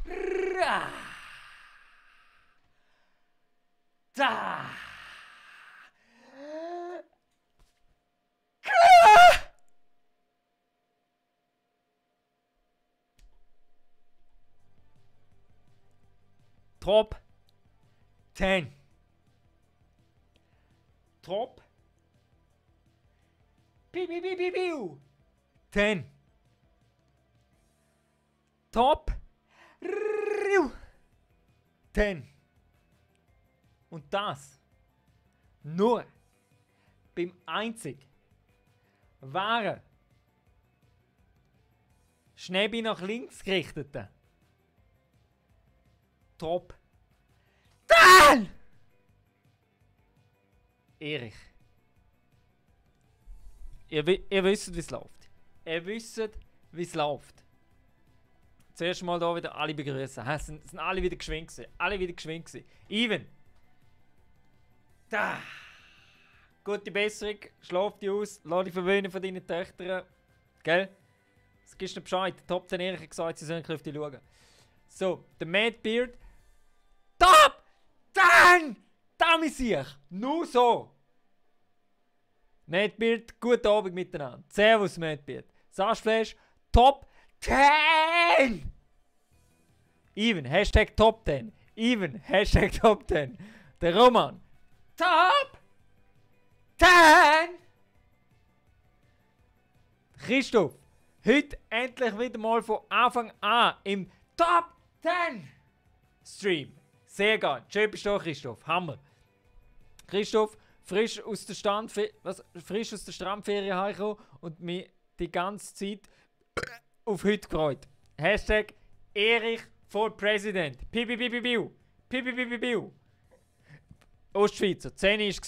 Ra. Da. Top 10. Top. Piu, piu, piu, piu, piu. 10. Top. 10. Und das nur beim einzig wahren, Schnäbi nach links gerichteten Top 10! Erich. Ihr wisst, wie es läuft. Ihr wisst, wie es läuft. Zuerst mal hier wieder alle begrüßen. Es sind alle wieder geschwind gewesen. Alle wieder geschwind gewesen. Even. Da. Gute Besserung. Schlaf dich aus. Lass dich verwöhnen von deinen Töchtern. Gell? Es gibst dir Bescheid. Top 10 Erich hat gesagt, sie sollen auf dich schauen. So, der Mad Beard. Top 10! Damit sich. Nur so. Mad Beard, guten Abend miteinander. Servus, Mad Beard. Saschflash, Top 10! Even, Hashtag Top 10. Even, Hashtag Top 10. Der Roman, Top 10! Christoph, heute endlich wieder mal von Anfang an im Top 10 Stream. Sehr geil. Schön bist du, Christoph. Hammer. Christoph, frisch aus der Strandferien heimgekommen und mich die ganze Zeit auf heute gefreut. Hashtag Erich for President. Piu, piu, piu, piu. Piu, piu, piu, piu. Ostschweizer, 10 war es.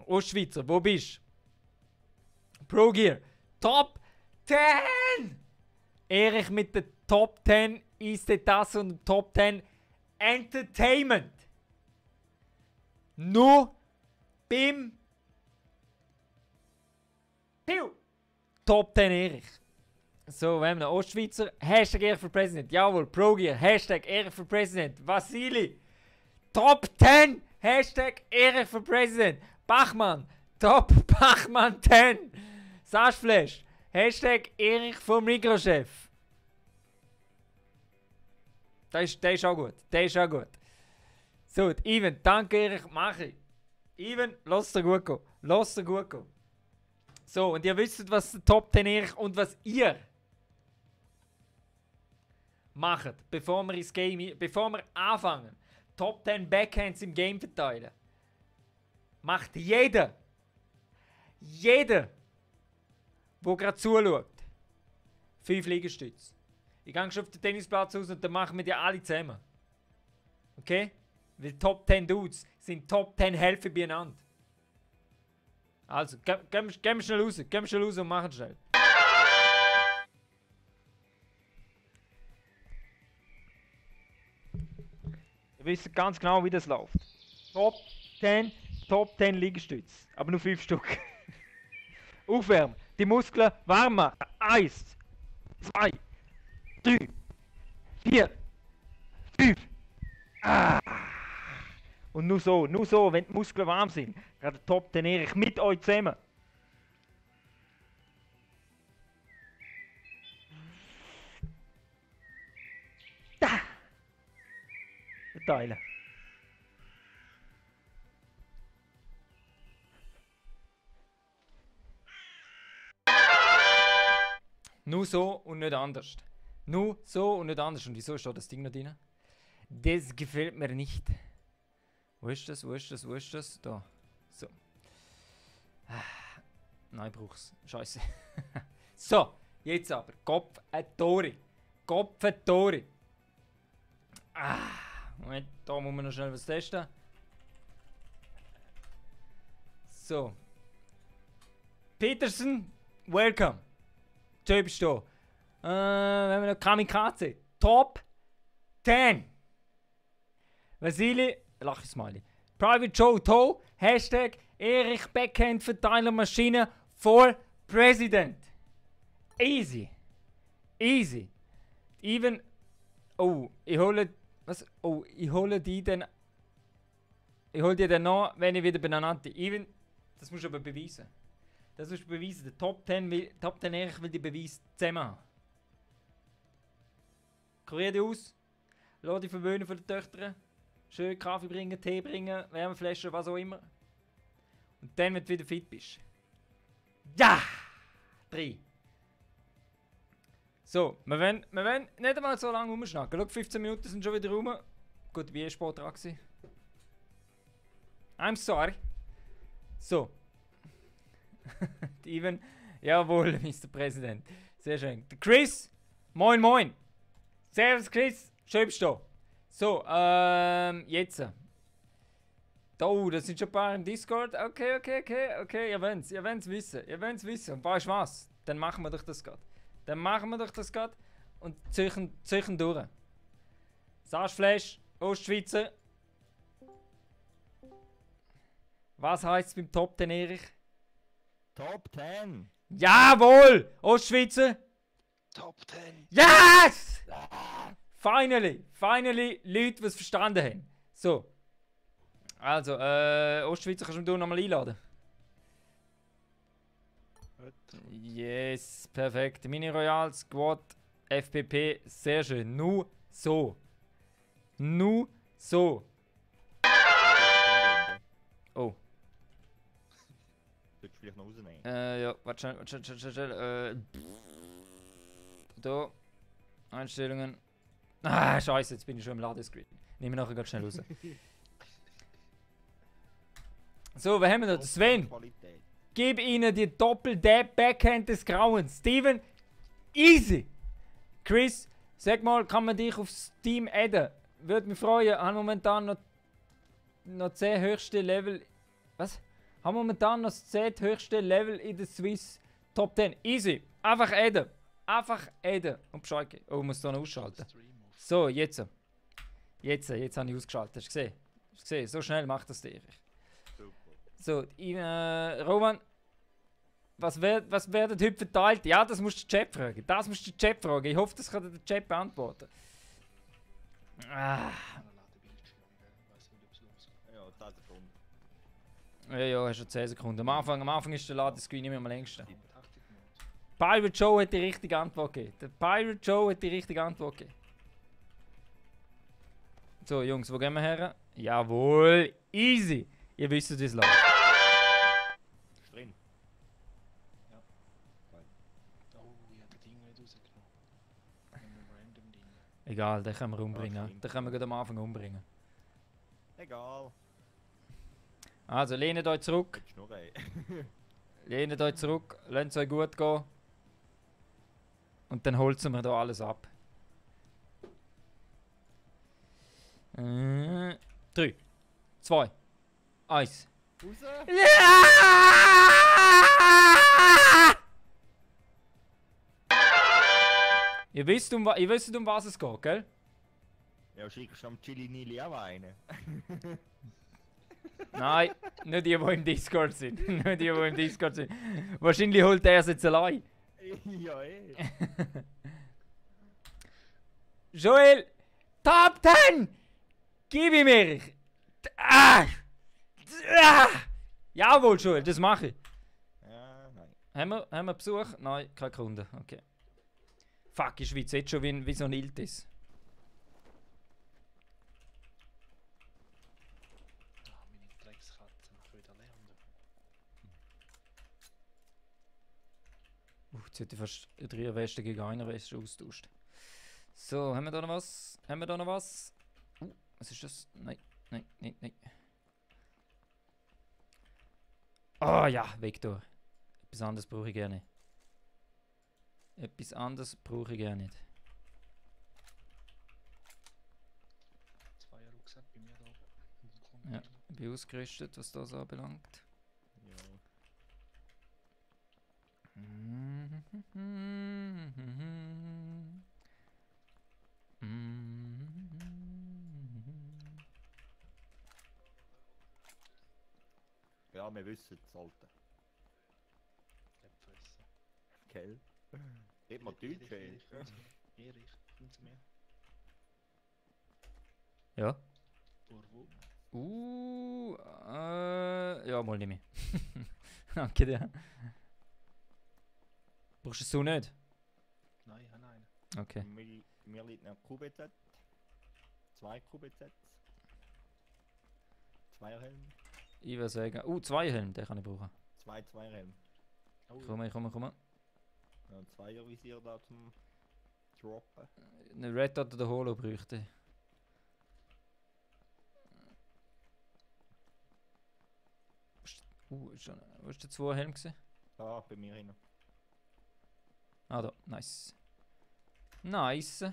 Ostschweizer, wo bist du? Pro Gear, Top 10! Erich mit der Top 10 ist das und Top 10 Entertainment. Nur beim Piu. Top 10 Erich. So, wir haben einen Ostschweizer. Hashtag Erich for President. Jawohl, ProGear. Hashtag Erich for President. Vasili. Top 10. Hashtag Erich for President. Bachmann. Top Bachmann 10. Saschflash. Hashtag Erich vom Mikrochef. Der ist auch gut. Der ist auch gut. So, Even, danke Erich, mache ich. Even, lass dir gut gehen. Lass dir gut gehen. So, und ihr wisst, was der Top 10 Erich und was ihr macht, bevor wir anfangen. Top 10 Backhands im Game verteilen. Macht jeder, der gerade zuschaut, 5 Liegestütze. Ich gehe schon auf den Tennisplatz aus und dann machen wir die alle zusammen. Okay? Weil Top 10 Dudes sind Top 10 Helfer beieinander. Also, gehen wir schnell raus. Gehen wir schnell raus und machen schnell. Ihr wisst ganz genau, wie das läuft. Top 10 Liegestütze. Aber nur 5 Stück. Aufwärmen. Die Muskeln warm machen. 1, 2, 3, 4, 5. Und nur so, wenn die Muskeln warm sind, gerade der Top 10 Erich mit euch zusammen. Da! Verteilen. Nur so und nicht anders. Nur so und nicht anders. Und wieso steht das Ding noch drin? Das gefällt mir nicht. Wo ist das? Wo ist das? Wo ist das? Da. So. Nein, ich brauch's. Scheiße. So, jetzt aber. Kopf Tori. Kopf Tori. Moment, da muss man noch schnell was testen. So. Petersen, welcome. Schön bist du da. Wir haben noch Kamikaze. Top 10. Vasili, lach Smiley. Private Joe Toe, Hashtag Erich Backhand Verteilermaschine for President. Easy. Easy. Even Oh, ich hole... Was? Oh, ich hole die dann... Ich hole die dann noch, wenn ich wieder beieinander bin. Das musst du aber beweisen. Das musst du beweisen. Der Top 10 Erich will die Beweise zusammen haben. Kurier die aus. Lass dich verwöhnen von den Töchtern. Schön Kaffee bringen, Tee bringen, Wärmeflasche, was auch immer. Und dann, wenn du wieder fit bist. Ja! 3. So, wir wollen nicht einmal so lange rumschnacken. Schau, 15 Minuten sind schon wieder rum. Gut, ich war Sport dran. I'm sorry. So. Steven, jawohl, Mr. Präsident. Sehr schön. Der Chris, moin moin. Servus Chris, schön bist du da. So, jetzt. Oh, das sind schon ein paar im Discord. Okay, ihr wollt es wissen. Und weißt du was? Dann machen wir doch das gerade. Und züchen durch. Saschfleisch, Ostschweizer. Was heisst es beim Top 10, Erich? Top 10! Jawohl! Ostschweizer! Top 10! Yes! Finally! Leute, die es verstanden haben. So. Also, Ostschweizer kannst du nochmal einladen. Yes, perfekt. Mini Royal Squad FPP, sehr schön. Nur so. Oh. Sollst du vielleicht noch rausnehmen? Ja, warte schnell. Da. Einstellungen. Ah, scheiße, jetzt bin ich schon im Ladescreen. Nehmen wir nachher ganz schnell raus. So, wer haben wir da? Sven. Gib ihnen die Doppel-Dab-Backhand des Grauens. Steven, easy. Chris, sag mal, kann man dich aufs Team adden? Würde mich freuen. Haben momentan noch 10 höchste Level. Was? Haben momentan noch das 10 höchste Level in der Swiss Top 10. Easy. Einfach adden. Und Bescheid geben. Oh, ich muss da noch ausschalten. So, jetzt. Jetzt habe ich ausgeschaltet. Hast du gesehen? So schnell macht das der. So, Roman, was wird heute verteilt? Ja, das musst du den Chat fragen. Ich hoffe, das kann der Chat beantworten. Ah. Ja, 10 Sekunden. Ja, hast schon 10 Sekunden. Am Anfang ist der Ladescreen immer am längsten. Pirate Joe hat die richtige Antwort gegeben. So, Jungs, wo gehen wir her? Jawohl, easy. Ihr wisst, wie es läuft. Ist drin. Ja. Geil. Oh, ich habe das Ding nicht rausgenommen. Ein random Ding. Egal, den können wir umbringen. stimmt. Den können wir gerade am Anfang umbringen. Egal. Also, lehnt euch zurück. Jetzt nur ein. Lasst es euch gut gehen. Und dann holzen wir da alles ab. 3, 2, 1. Raus! Ihr wisst, um was es geht, gell? Ja, schickst du am Chili Nili auch einen? Nein, nicht die im Discord sind. Wahrscheinlich holt er es jetzt allein. Ja, eh. Joel, Top 10! Gib ihm Erich! Jawohl, Joel, das mache ich. Ja, nein. Haben wir Besuch? Nein, keine Kunden. Okay. Fuck, ich schwitze jetzt schon wie so ein Iltis. Ah, meine Dreckskatze macht wieder lernen. Jetzt hätte ich fast 3 Westen gegen eine Weste austauscht. So, haben wir da noch was? Was ist das? Nein. Ah ja, Vektor. Etwas anderes brauche ich gerne. Nicht. Zwei Rucksack bei mir da oben. Ja, ich bin ausgerüstet, was das anbelangt. Ja. Ja, wir wissen es, Alter. Fressen. Gell? Red mal Deutsch, ey. Erich, komm zu mir. Ja. Wo? Ja, mal nicht mehr. Danke dir. Brauchst du es so nicht? Nein, ich habe einen. Okay. Mir liegt noch QBZ. 2 QBZ. 2 Helm. Ich würde sagen, 2 Helm, den kann ich brauchen. 2 Helm. Oh, Komm. Ja, 2er Visier da zum Droppen. Eine Red Dot oder Holo bräuchte ich. Wo ist der 2 Helm gewesen? Da, bei mir hin. Ah, da. Nice. Nice.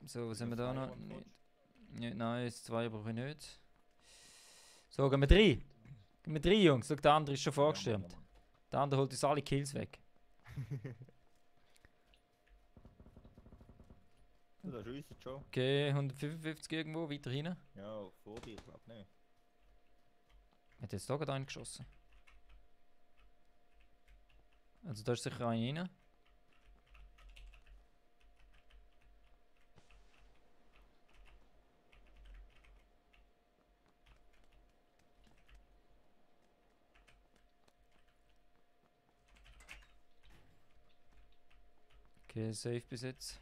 So, was haben wir da noch? Nicht nice, 2 brauche ich nicht. So, gehen wir 3. Gehen wir 3, Jungs. Schau, der andere ist schon vorgestürmt. Der andere holt uns alle Kills weg. Ja, das ist uns schon. Okay, 155 irgendwo, weiter hinten. Ja, vor dir, glaub nicht. Hat jetzt da gerade einen geschossen. Also da ist sicher einer rein. Okay, safe bis jetzt.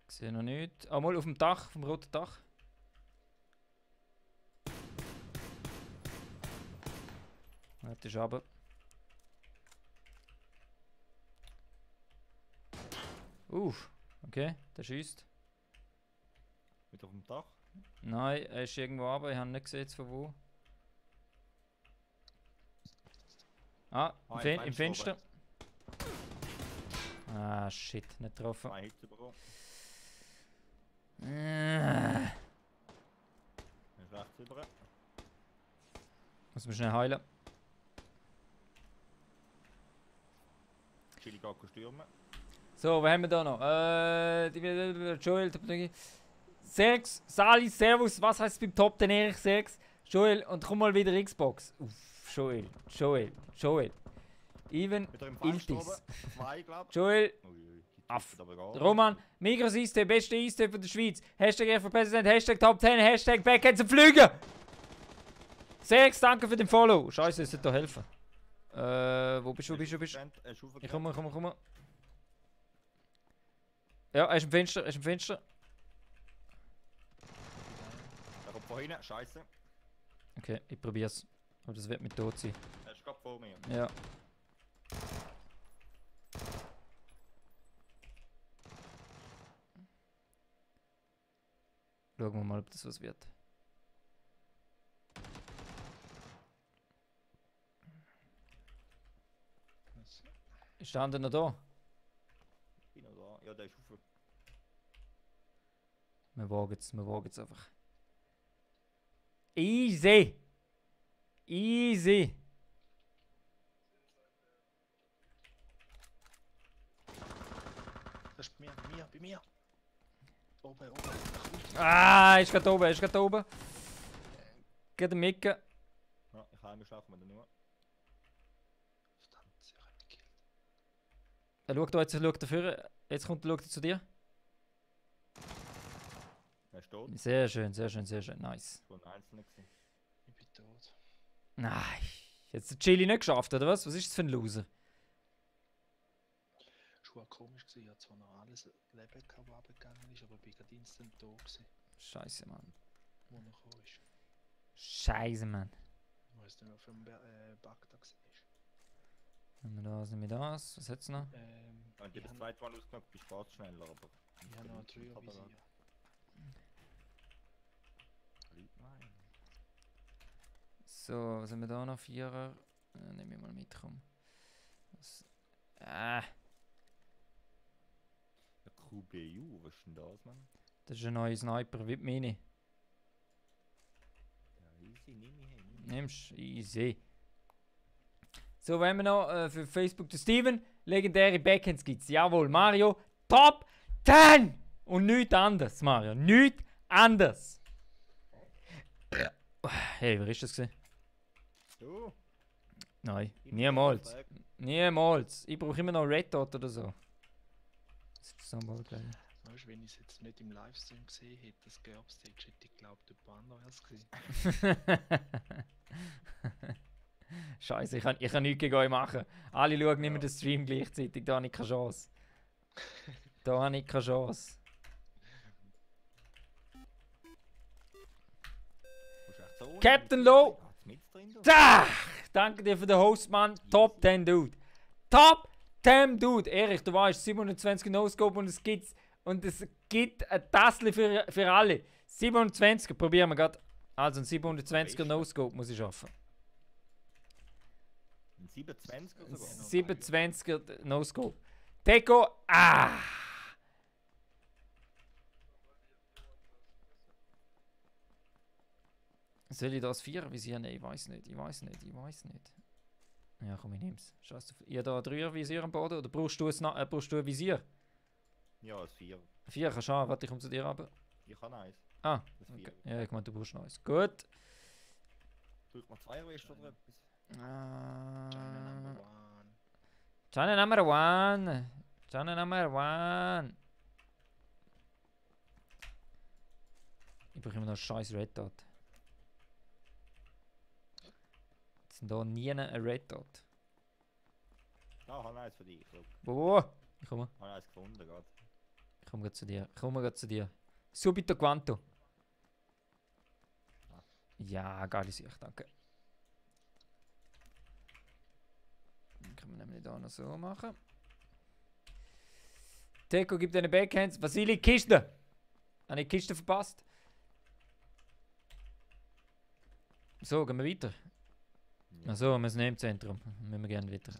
Ich sehe noch nicht. Ah, mal auf dem Dach, vom roten Dach. Das ist runter. Okay, der schießt. Mit auf dem Dach. Nein, er ist irgendwo runter, ich habe nicht gesehen, von wo. Ah, im Fenster. Ah, shit, nicht getroffen. 2 Hits bekommen. Äh, Ist rechts über. Muss man schnell heilen. Chili geht stürmen. So, was haben wir da noch? Joel, Serx, Sali, Servus, was heißt beim Top den Erich Serx? Joel, und komm mal wieder Xbox. Uff, Joel. Even Wieder im Fenster Iltis. oben. 2, glaub ich. Joel, Ui, Aff. aber gar nicht. Roman, Migros Eistee, beste Eistee von der Schweiz. Hashtag RV Präsident, Hashtag Top 10, Hashtag Backhand zum Flügen. Serx, danke für den Follow. Scheiße, es sollte da helfen. Wo bist du? Er ist Ich aufgerannt. komme. Ja, er ist im Fenster, Er kommt von hinten, scheiße. Okay, ich probier's. Aber das wird mit tot sein. Er ist gerade vor mir. Ja. Schauen wir mal, ob das was wird. Ist der andere noch da? Ich bin noch da. Ja, der ist auf. Wir wagen es einfach. Easy! Das ist bei mir. Oben. Ah, ist gerade oben. Geht der Micke. Ja, ich heim schaffen wir den nur. Verdammt, ich habe ihn gekillt. Er schaut da, jetzt schaut er vor. Jetzt schaut er zu dir. Er ist tot. Sehr schön. Nice. Schon ein Einzelner gewesen. Ich bin tot. Nein. Jetzt hat der Chili nicht geschafft, oder was? Was ist das für ein Loser? Schon komisch gewesen. Ich hatte zwar noch alles Leben gehabt, was abgegangen ist, aber ich bin gerade instant tot gewesen, Scheiße, Mann. wo er gekommen ist. Scheiße, Mann. Ich weiß nicht, auf dem Bug da war. Nehmen wir das. Was hat's noch? Wenn du ich das habe zweite Mal ausgenockt bist, fährst du schneller, aber... noch ein Dreier-Visier. Nein. So, was haben wir da noch? Vierer. Nehmen wir mal mit, komm. Das, Der QBU, was ist denn das, Mann? das ist ein neuer Sniper, wie die Mini. Ja, easy, nimm ich hin. Nimmst easy. So, wenn wir noch für Facebook den Steven. Legendäre Backhands gibt's. Jawohl, Mario. Top 10! Und nichts anderes, Mario. Nichts anderes. Hey, wer ist das gewesen? Du? Nein, Ich niemals. bin Niemals. Ich brauche immer noch Red Dot oder so. Das ist so bald, ey. Weißt du, wenn ich es jetzt nicht im Livestream gesehen hätte, das Gerbstage, hätte ich geglaubt, jemand anderes wäre es gewesen. Scheiße, ich kann nichts gegen euch machen. Alle schauen nicht mehr den Stream gleichzeitig, da habe ich keine Chance. Da habe ich keine Chance. Musst echt so Captain Low! Mit drin, du. Da! Danke dir für den Host, Mann. Top 10 Dude. Top 10 Dude. Erich, du weißt, 27 No-Scope und es gibt ein Tassel für alle. 27, probieren wir gerade. Also ein 27er No-Scope muss ich schaffen. Ein 27 oder sogar. 27er No-Scope. Teko, Soll ich das 4er Visier nehmen? Ich weiß nicht. Ja, komm, ich nehm's. Scheiße. Ihr da 3er Visier am Boden oder brauchst du ein Visier? Ja, ein 4. 4 kannst du haben. Warte, ich komme zu dir runter. Ich habe eins. Ah, Das 4. okay. Ja, ich meine, du brauchst noch eins. Gut. Braucht man 2 West oder etwas? China number one. China number one. Ich brauche immer noch scheiß Red Dot. Jetzt sind da nie ein Red Dot. Ja, ich habe eins für dich. Schau. Wo? Ich komme. Ich habe eins gefunden gerade. Ich komme zu dir. Subito quanto. Ah. Ja, geile Sicht, danke. Dann können wir nämlich da noch so machen. Teko gibt eine Backhands. Vasili, Kiste! Habe ich die Kiste verpasst? So, gehen wir weiter. Ja. Achso, wir sind im Zentrum. Müssen wir gerne weiter.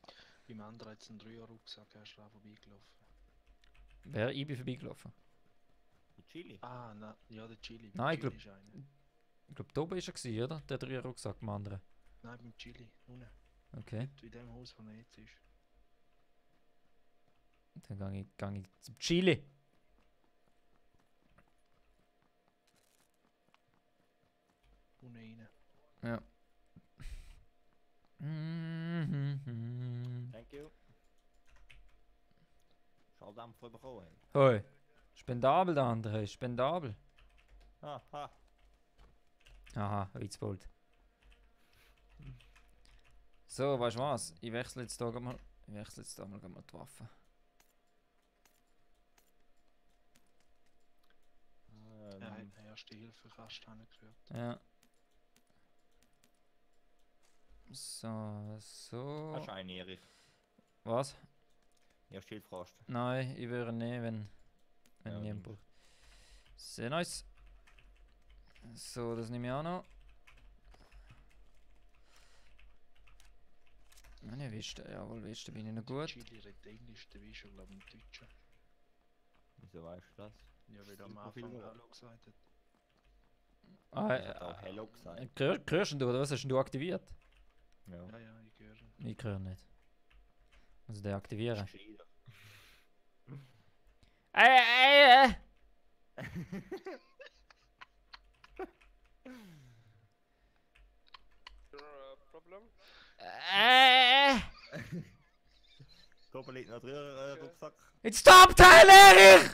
Beim anderen hat es einen 3er-Rucksack, er ist dran vorbeigelaufen. Wer? Ich bin vorbeigelaufen. Mit Chili? Ah, na, ja, der Chili. Nein, ich Chili ist einer. Ich glaube, da oben war er, gewesen, oder? Der 3er Rucksack, am anderen. Nein, beim Chili. Unten. Okay. In dem Haus, wo er jetzt ist. Dann gehe ich zum Chili. Unten rein. Ja. Thank you. Schalldämpfer bekommen. Hoi. Spendabel, der andere. Ist spendabel. Aha. Aha, Witzbold. So, weißt du was? Ich wechsle jetzt da mal. Ich wechsle jetzt da mal die Waffe. Er hat eine erste Hilfe-Kasten angehört. Ja. So, so. Hast du einen, Erich? Was? Ja, Schildfrost. Nein, ich würde nehmen, wenn Ja, niemand nimm's. braucht. Sehr nice. So, das nehme ich auch noch. Meine Weste, jawohl, Weste bin ich noch gut. Chili redet Englisch, der ist schon, glaube ich, im Deutschen. Wieso weißt du das? Ja, weil er am Super Anfang viel Hallo gesagt hat. Ah, Ich hab auch Hello gesagt. hörst du oder was hast denn du aktiviert? Ja. Ja, ja, ich höre. Ich höre nicht. Muss ich deaktivieren. Gescheiter. Äh. Problem? Da oben liegt noch ein Rucksack. Jetzt stop, Teil Erich!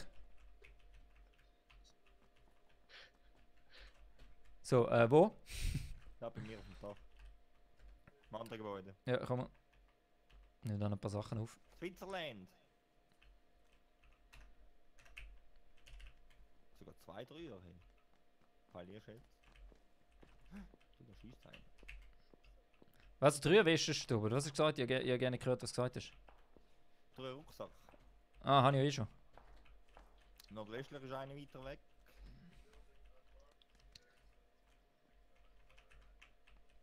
So, wo? Da bei mir auf dem Dach. Im anderen Gebäude. Ja, komm mal. Nimm dann ein paar Sachen auf. Switzerland! Sogar 2 Dreier hin. Verlierst du jetzt? Du, da schießt einer. Was, 3 Wäschest du? Oder was hast du gesagt? Ich habe gerne gehört, was du gesagt hast. 3 Rucksack. Ah, habe ich ja eh schon. Nordwestlich ist einer weiter weg.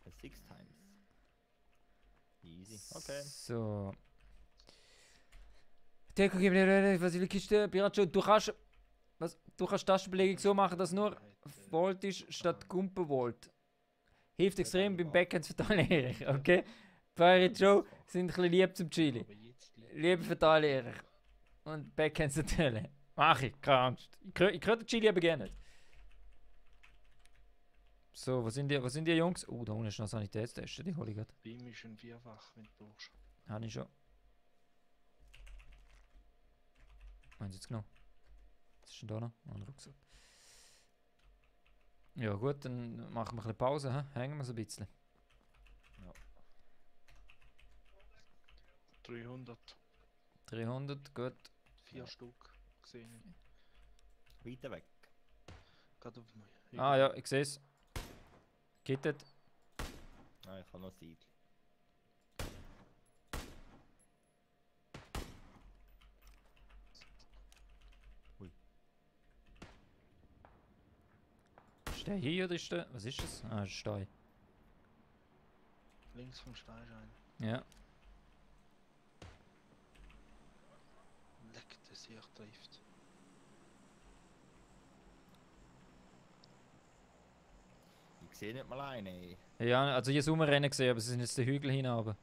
A 6 times. Easy. Okay. So. Deko, gib mir was ich Kiste, Piratschau. Du kannst. Was? Du kannst Taschenbelegung so machen, dass nur Volt ist statt Kumpen Volt. Hilft extrem beim Backhands verteilen, okay? Pirate Joe sind ein bisschen lieb zum Chili. Aber jetzt Liebe verteilen. Und Backhands verteilen. Mach ich, keine Angst. Ich höre den Chili aber gerne nicht. So, wo sind die Jungs? Da unten ist noch Sanitätstest, die hole ich gerade. Beim ist ein Vierfach, wenn du brauchst. Habe ich schon. Haben sie jetzt genommen? Was ist denn da noch? Ein Rucksack. Ja gut, dann machen wir ein bisschen Pause, hä? Hängen wir so ein bisschen. 300, 300, gut. 4 Stück gesehen. Weiter weg. Gerade auf dem Ah ja, ich sehe es. Gittet. Ah, ich habe noch Siegel. Ist der hier oder ist der? Was ist das? Ah, das ist Stein. Links vom Stein ist einer. Ja. Leck, der sich trifft. Ich sehe nicht mal einen, ey. Ja, also ich habe Sommerrennen gesehen, aber sie sind jetzt den Hügel hinab.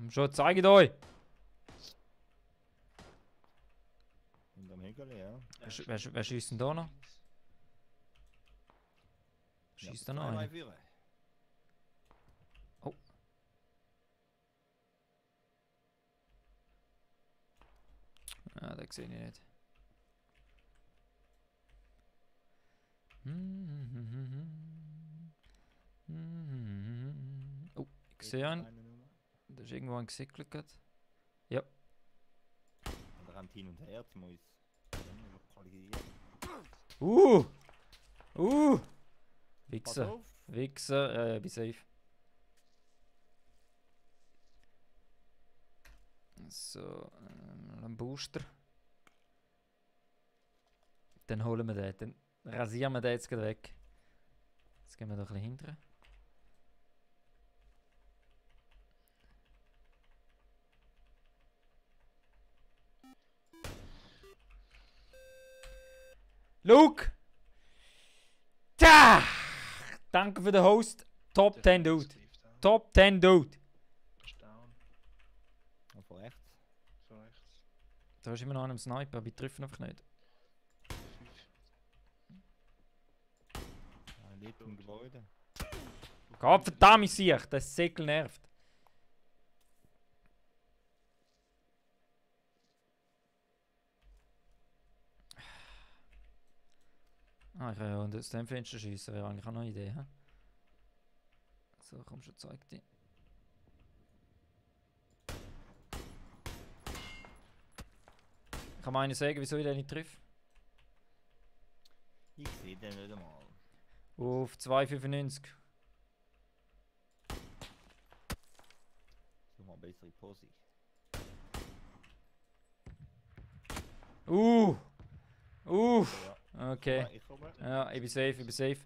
Schon, zeigt euch! Hinterm Hügel, ja. Wer schießt denn da noch? Schießt da noch einer? Oh. Ah, den sehe ich nicht. Oh, ich sehe einen. Da ist irgendwo ein gesickelt gerade. Ja. Und er rennt hin und her, jetzt muss ich lokalisieren. Pass Wichser. auf! Wichser, bin safe. So, ein Booster. Dann holen wir den. Dann rasieren wir den jetzt gleich weg. Jetzt gehen wir doch ein bisschen hinterher. Luke! Tja! Danke für den Host. Top 10 Dude. Top 10 Dude. Ist down. Und von rechts. Von rechts. Da ist immer noch einer am Sniper, aber ich treffe ihn einfach nicht. 5. Er lebt im Gebäude. Gott verdammt, ich sehe, das Säckel nervt. Ah, ich kann ja aus dem Fenster schiessen, wäre eigentlich auch noch eine Idee. He? So, komm schon, zeig dir. Kann man einen sagen, wieso ich den nicht treffe? Ich sehe den nicht einmal. Auf 2,95. So mal bessere Posi. Okay. Ich komme. Ja, ich bin safe, ich bin safe.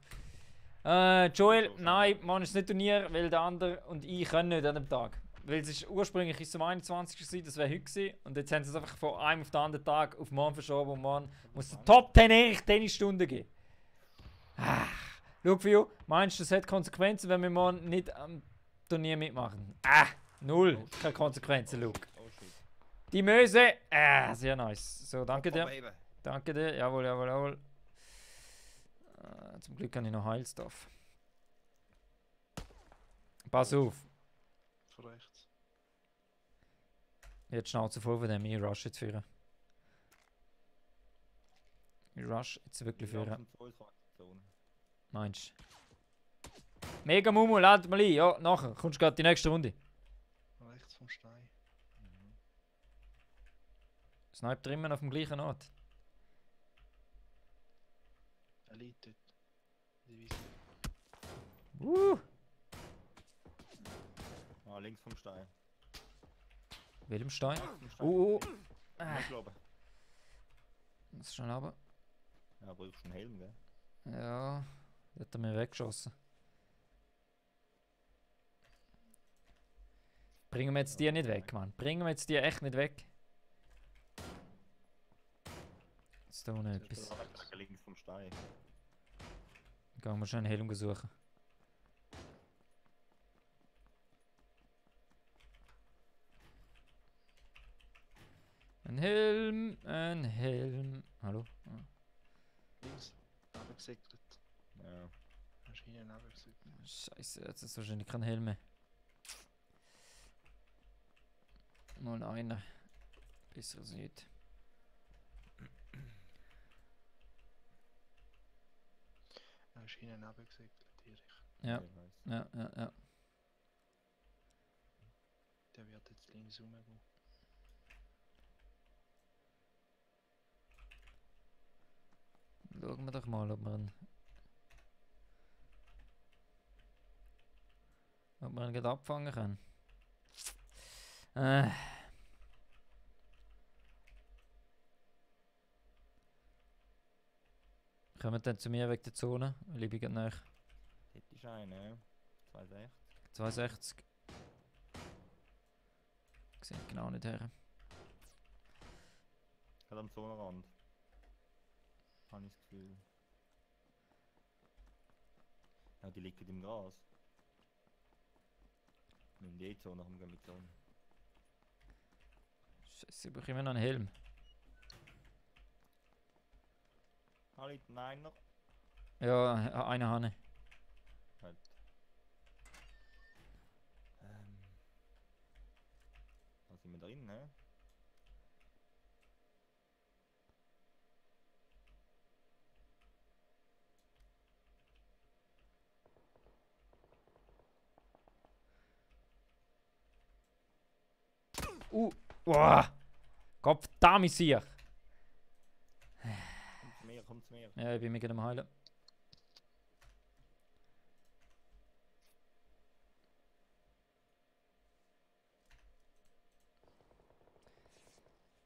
Joel, nein, man ist nicht Turnier, weil der andere und ich können nicht an dem Tag. Weil es ist ursprünglich ist es am 21. gewesen, das wäre heute gewesen. Und jetzt haben sie es einfach von einem auf den anderen Tag auf morgen verschoben und morgen muss der Top 10 ehrlich Tennisstunde geben. Schau, Fio, meinst du, das hat Konsequenzen, wenn wir morgen nicht am Turnier mitmachen? Null. Keine Konsequenzen, Luke. Oh shit. Die Möse, sehr nice. So, danke dir. Baby. Danke dir, jawohl, jawohl, jawohl. Zum Glück habe ich noch Heilstuff. Pass auf. Von rechts. Jetzt Schnauze voll von dem, ich rush jetzt führen. Ich rush jetzt wirklich führen. Meinst du? Mega Mumu, lad mal ein. Ja, nachher. Kommst du gerade die nächste Runde. Rechts vom Stein. Sniper immer auf dem gleichen Ort. Er liegt dort. Die Wiese. Ah, links vom Stein. Welchem Stein? Vom Stein. Ich glaube. Das ist schon aber. Ja, brauchst du einen Helm, gell? Ja, der hat er mir weggeschossen. Bringen wir jetzt die nicht weg, Mann. Bringen wir jetzt die echt nicht weg. Jetzt da unten etwas. Links vom Stein. Gehen wir schon einen Helm suchen. Ein Helm, ein Helm. Hallo? Ah. Links. Runtergesegelt. Ja. Maschinen runtergesegelt. Scheiße, jetzt ist wahrscheinlich kein Helm mehr. Mal einer. Besser als nicht. Maschinen runtergesegelt, Erich. Ja, Ich weiß. ja. Der wird jetzt links rumgehen. Schauen wir doch mal, ob man ihn gerade abfangen kann. Kommen dann zu mir wegen der Zone, weil ich bin gerade näher. Dort ist einer, ja. 260. 62. Sieht genau nicht her. Gerade am Zonenrand. Habe ich das Gefühl. Ja, die liegen im Gras. Nimm die Zone nach dem Gemiton. Scheiße, ich brauche immer noch einen Helm. Hallo, nein noch. Ja, eine Hanne. Halt. Da sind wir drin, ne? Boah! Gottverdammt sicher! Kommt zu mir, kommt zu mir. Ja, ich bin mir gerade am Heilen.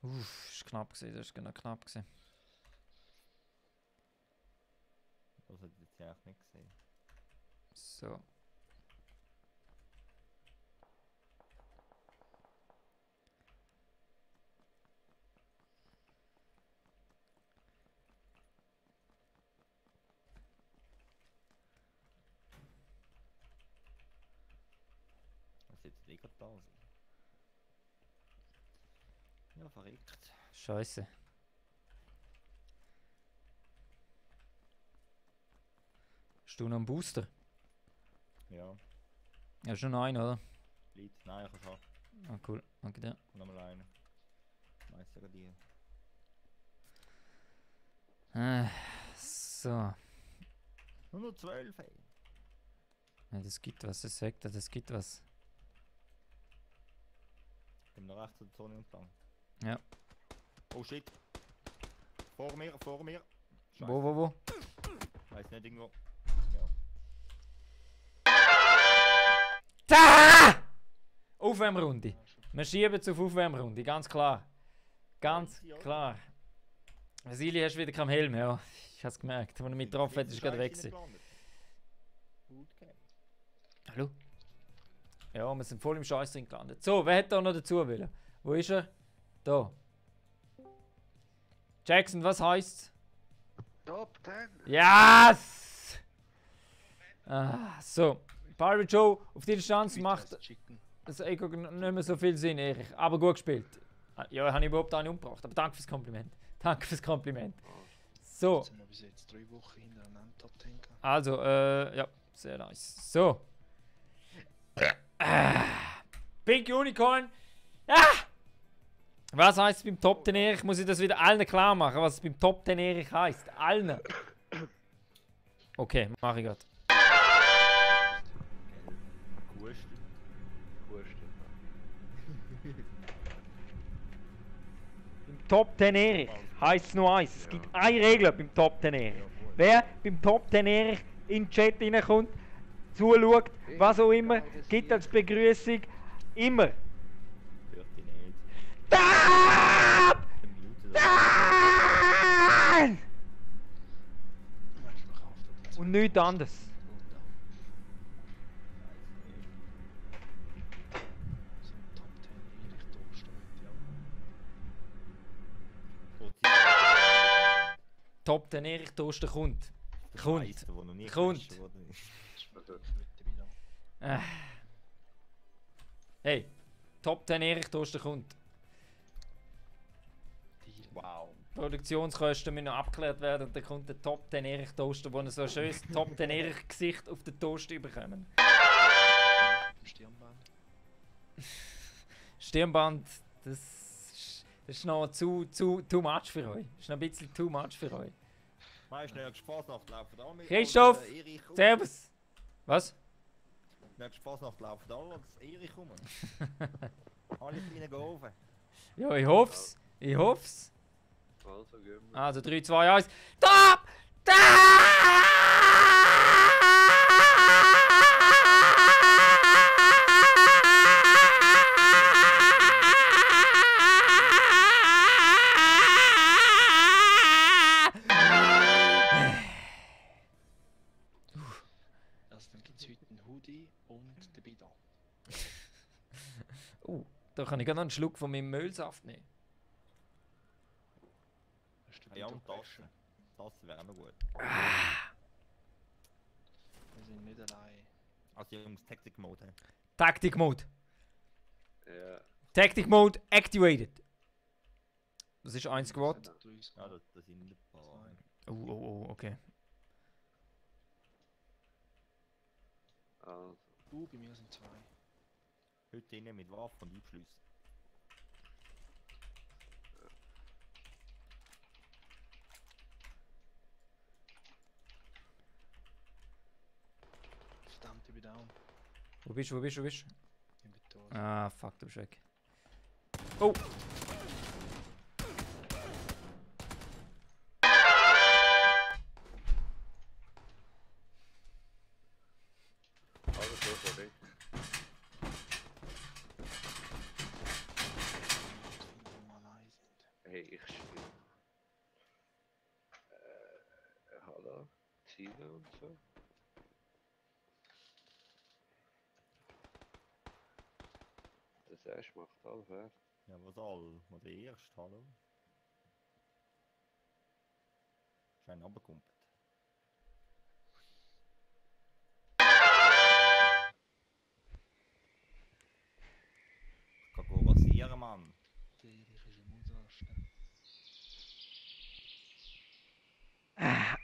Ist knapp gewesen, das ist genau knapp gewesen. Das hat jetzt ja auch nicht gesehen. So. Was jetzt eh gerade da sind. Ja, verrückt. Scheiße. Hast du noch einen Booster? Ja, Ja, schon noch einen, oder? Leid. Nein, ich kann schon. Ah, cool. Danke dir. Nochmal einen. Meister dir. So. Nur noch 12, ey. Ja, das gibt was, das sagt er, das gibt was. Ich bin noch rechts zur Zone entlang. Ja. Oh shit. Vor mir, vor mir. Wo? Weiß nicht irgendwo. Da! Aufwärmrunde. Wir schieben es auf Aufwärmrunde, ganz klar. Ganz klar. Vasili, hast du wieder keinen Helm, ja. Ich hab's gemerkt. Als er mich getroffen hat, ist er gerade weg gewesen. Gut game. Hallo? Ja, wir sind voll im Scheiß drin gelandet. So, wer hätte da noch dazu wollen? Wo ist er? Da. Jackson, was heißt's? Top 10! Yes! So. Pirate Joe auf die Distanz macht das Ego nicht mehr so viel Sinn, Erich. Aber gut gespielt. Ja, habe ich überhaupt einen umgebracht. Aber danke fürs Kompliment. Danke fürs Kompliment. So. Jetzt sind wir bis jetzt 3 Wochen hintereinander Top 10 gehabt. Also, ja, sehr nice. So. Pink Unicorn. Was heißt es beim Top 10 Erich? Muss ich das wieder allen klar machen, was es beim Top 10 Erich heißt? Allen. Okay, mache ich gerade. Beim Top 10 Erich heisst es nur eins. Es gibt eine Regel beim Top 10 Erich. Wer beim Top 10 Erich in den Chat reinkommt, zuschaut, was auch immer, gibt als Begrüßung immer. Hört die nicht. Stop! Dann mute das. Und nichts anderes. So ein Top 10 Erich Topstreut, ja. Top 10 Erich Toaster kommt. Kommt. Kommt. Kommt. Ist mir dort mit wieder. Hey, Top 10 Erich Toaster kommt. Wow. Produktionskosten müssen noch abgeklärt werden und dann kommt der Top 10 Erich Toaster, wo er so ein schönes Top 10 Erich Gesicht auf den Toast bekommen. Stirnband. Stirnband, das ist noch too much für euch. Das ist noch ein bisschen too much für euch. Meinst du, nächste Fasnacht laufen alle mit? Christoph! Erich rum? Servus! Was? Nächste Fasnacht laufen alle als Erich rum. Alle kleinen Gaufen. Ja, ich hoff's. Ich hoff's. Also gehen wir. Also 3, 2, 1. Top! Also dann gibt es heute einen Hoodie und den Bidon. Da kann ich gerade noch einen Schluck von meinem Müllsaft nehmen. Das ist der Ja, und Bidon-Flasche. Das wäre noch gut. Wir sind nicht allein. Also Jungs, Tactic Mode. Tactic Mode. Ja. Tactic Mode activated. Das ist eins geworden. Ja, das sind ein paar. Oh, okay. Also, Bei mir sind 2. Heute innen mit Waffen und Einschlüssen. Verdammt, ich bin down. Wo bist du? Ich bin tot. Ah, fuck, du bist weg. Oh! alles so sorry. Wenn wir allein sind. Hey, ich spiele. Hallo, Ziele und so. Das erste macht alles fertig. Ja, was all? Mal der erste, hallo? Schein runtergekumpelt. Ich kann go rasieren, Mann. Der Erich ist im Ausrasten.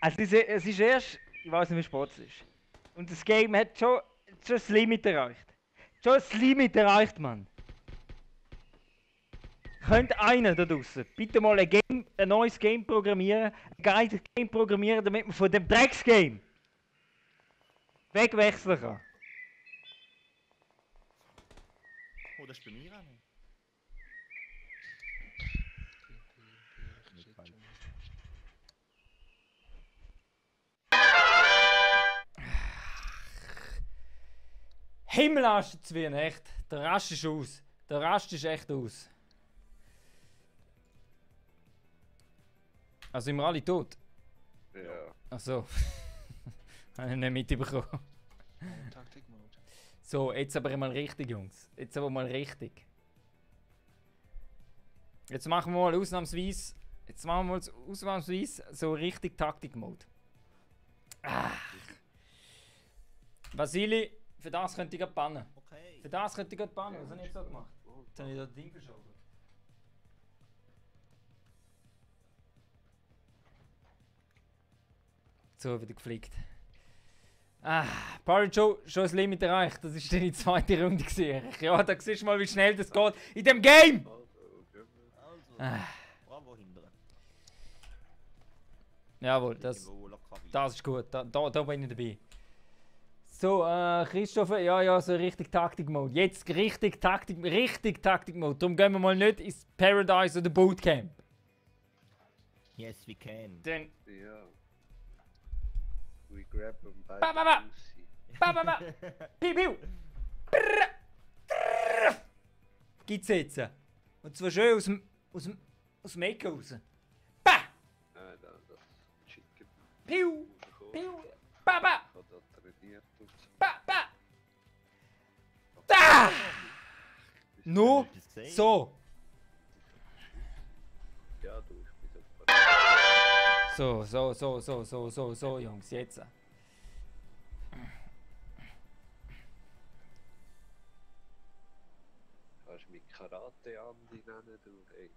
Also es ist erst, ich weiß nicht wie spät es ist. Und das Game hat schon das Limit erreicht. Schon das Limit erreicht, Mann. Könnt einer da draussen bitte mal ein neues Game programmieren, ein geiles Game programmieren, damit man von dem Drecksgame wegwechseln kann. Oh, das ist bei mir auch nicht. Der Erich ist jetzt schon im Ausrasten. Himmelarsch Zwirn, echt. Der Rast ist aus. Der Rast ist echt aus. Also sind wir alle tot? Ja. Achso. Habe ich nicht mitbekommen. Oh, Taktik Mode. So, jetzt aber mal richtig, Jungs. Jetzt aber mal richtig. Jetzt machen wir mal ausnahmsweise. Jetzt machen wir mal ausnahmsweise so richtig Taktik-Mode. Vasili, für das könnte ich gerade bannen. Okay. Für das könnte ich gerade bannen. Was habe ich jetzt so gemacht? Jetzt habe ich das Ding verschoben. So, wieder geflickt. Party Joe, schon das Limit erreicht. Das war deine zweite Runde gewesen. Ja, da siehst du mal, wie schnell das geht. In dem Game! Also gehen wir. Also, bravo hindern. Jawohl, das ist gut. Da bin ich dabei. So, Christopher, ja, so richtig Taktik-Mode. Jetzt richtig Taktik-Mode. Darum gehen wir mal nicht ins Paradise oder Bootcamp. Yes, we can. Dann, Ja. We grab them by Ba, ba, ba. the pussy. ba. Piu, piu. Brrr, brrr. Gibt's jetzt. Und zwar schön aus dem Ecken raus. Ba, Nein, das Chicken. piu, rausgekommen. piu. Ba, ba, Ich habe da trainiert und so. ba, ba. Da! No, Hast du das gesehen? so. Ja, du, ich bin so. So, Jungs, jetzt. Kannst du mich Karate Andi nennen, du? Ey,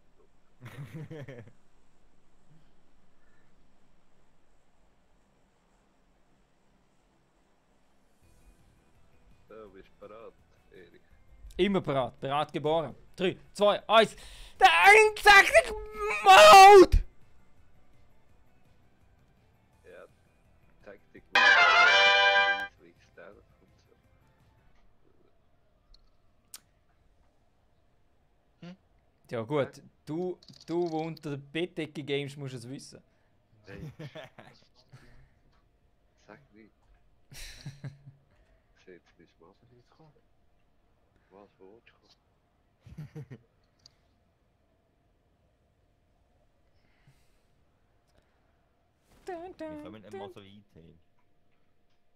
So, bist du bereit, Erik? Immer bereit geboren. 3, 2, 1. Der einzige Mode! Ja, Taktik. Ja gut, du wo unter der Bettdecke games, musst es wissen. Hey, sag nicht. Ich jetzt nicht machen. Soll ich jetzt kommen? Was willst du? Wir kommen nicht mal so weit hin.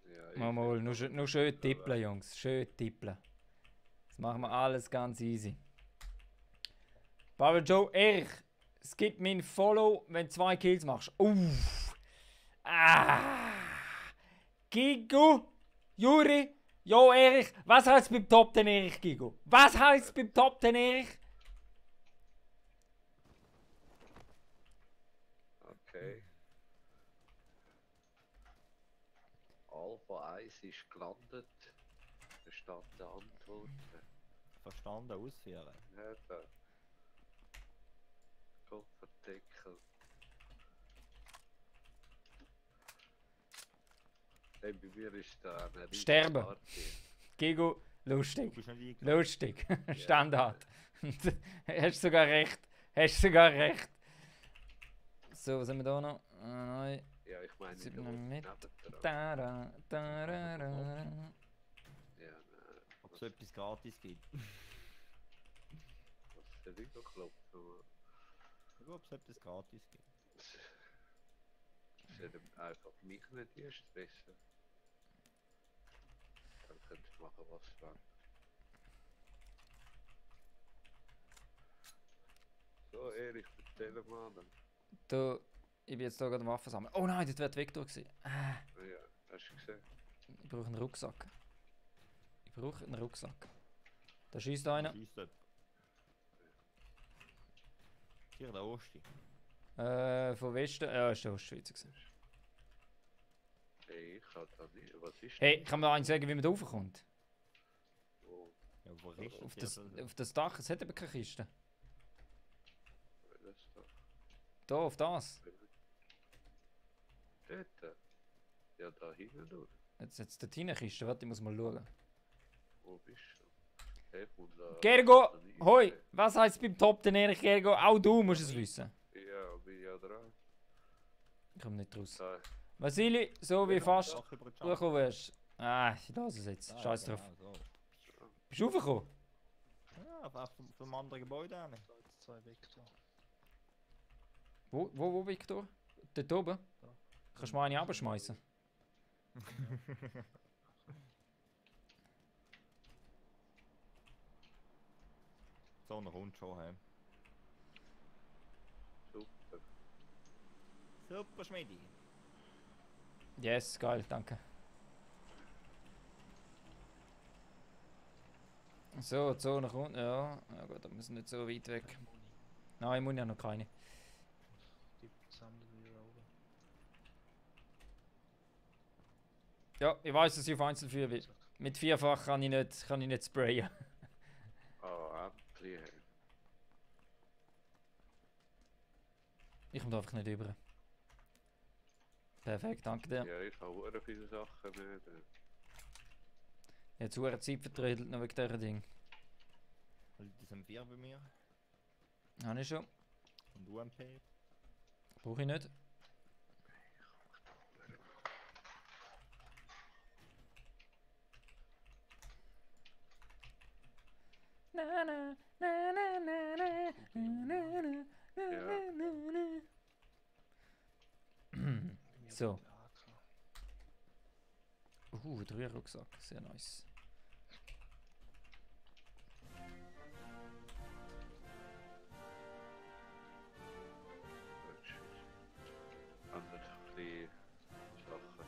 Ja, ich Mal, nur schön tippeln, Jungs. Schön tippeln. Das machen wir alles ganz easy. Baba Joe, Erich, es gibt mir ein Follow, wenn du 2 Kills machst. Uff. Gigo, Juri, jo Erich, was heißt beim Top 10 Erich, Gigo? Was heißt beim Top 10 Erich? Okay. Alpha 1 ist gelandet. Da steht die Antwort. Verstanden ausführen. Ja, da. Kopferdeckel. Hey, bei mir ist da eine riesige Sterben. Party. Gigo, Du lustig. bist nicht eingeladen. Lustig. Standard. Hast sogar recht. Hast sogar recht. So, was haben wir da noch? Nein. Ja, ich meine, Sieben du mit- nebendran. Da, da, da, da. Ja, nein. Ob es so etwas gratis gibt. Was ist der Überklopfen? Ob es etwas gratis gibt. Ich sollte einfach mich nicht erst stressen. Dann könnt ihr machen, was ihr wollt. So, Erich, erzähl mal dann. Da, ich bin jetzt hier gerade Waffen sammeln. Oh nein, das wäre Vektor gewesen. Ja, hast du gesehen? Ich brauche einen Rucksack. Ich brauche einen Rucksack. Da schießt einer. Schießt jemand. Hier der Osti. Von Westen. Ja, ist der Ostschweizer gewesen. Hey, ich kann da nicht. Was ist Hey, kann mir eigentlich sagen, wie man da raufkommt? Wo? Ja, wo ist Auf das? auf das Dach, es hat eben keine Kiste. Das da? Da, auf das. Dort? Ja, da hinten durch. Jetzt dort hinein Kiste, warte, ich muss mal schauen. Wo bist du? Hey, und da... Gergo, hoi, was heisst beim Top den Erich Gergo? Auch du musst es wissen. Ja, bin ja dran. Ich komme nicht raus. Da. Vasili, so wie fast Ach, über die Schau. durchgekommen wärst. Ich lasse es jetzt. Ah, Scheiß ja, drauf. genau so. Bist du raufgekommen? Ja, einfach vom anderen Gebäude an. Da jetzt 2 Vektor. Wo, Victor? Dort oben? Da. Kannst du mal eine abschmeißen? So, noch rund schon heim. Super. Super, Schmidi. Yes, geil, danke. So, so nach unten, ja. Ja gut, da müssen wir nicht so weit weg. Moni. Nein, ich muss ja noch keine. Die sammeln wir oben. Ja, ich weiß, dass ich auf Einzelfeuer will. Mit vierfach kann ich nicht sprayen. Ah, endlich. Hey. Ich komme da einfach nicht über. Perfekt, danke dir. Ja, ich habe sehr viele Sachen nicht. Jetzt habe Zeit vertrödelt noch wegen dieser Ding. Das sind 4 bei mir. Habe ich schon. Und UMP. Brauche ich nicht. Na, na, na, na, na, na, na, na, na, na, na. Bei mir So. liegt der AK. 3 Rucksack, sehr nice. Andere kleine Sachen.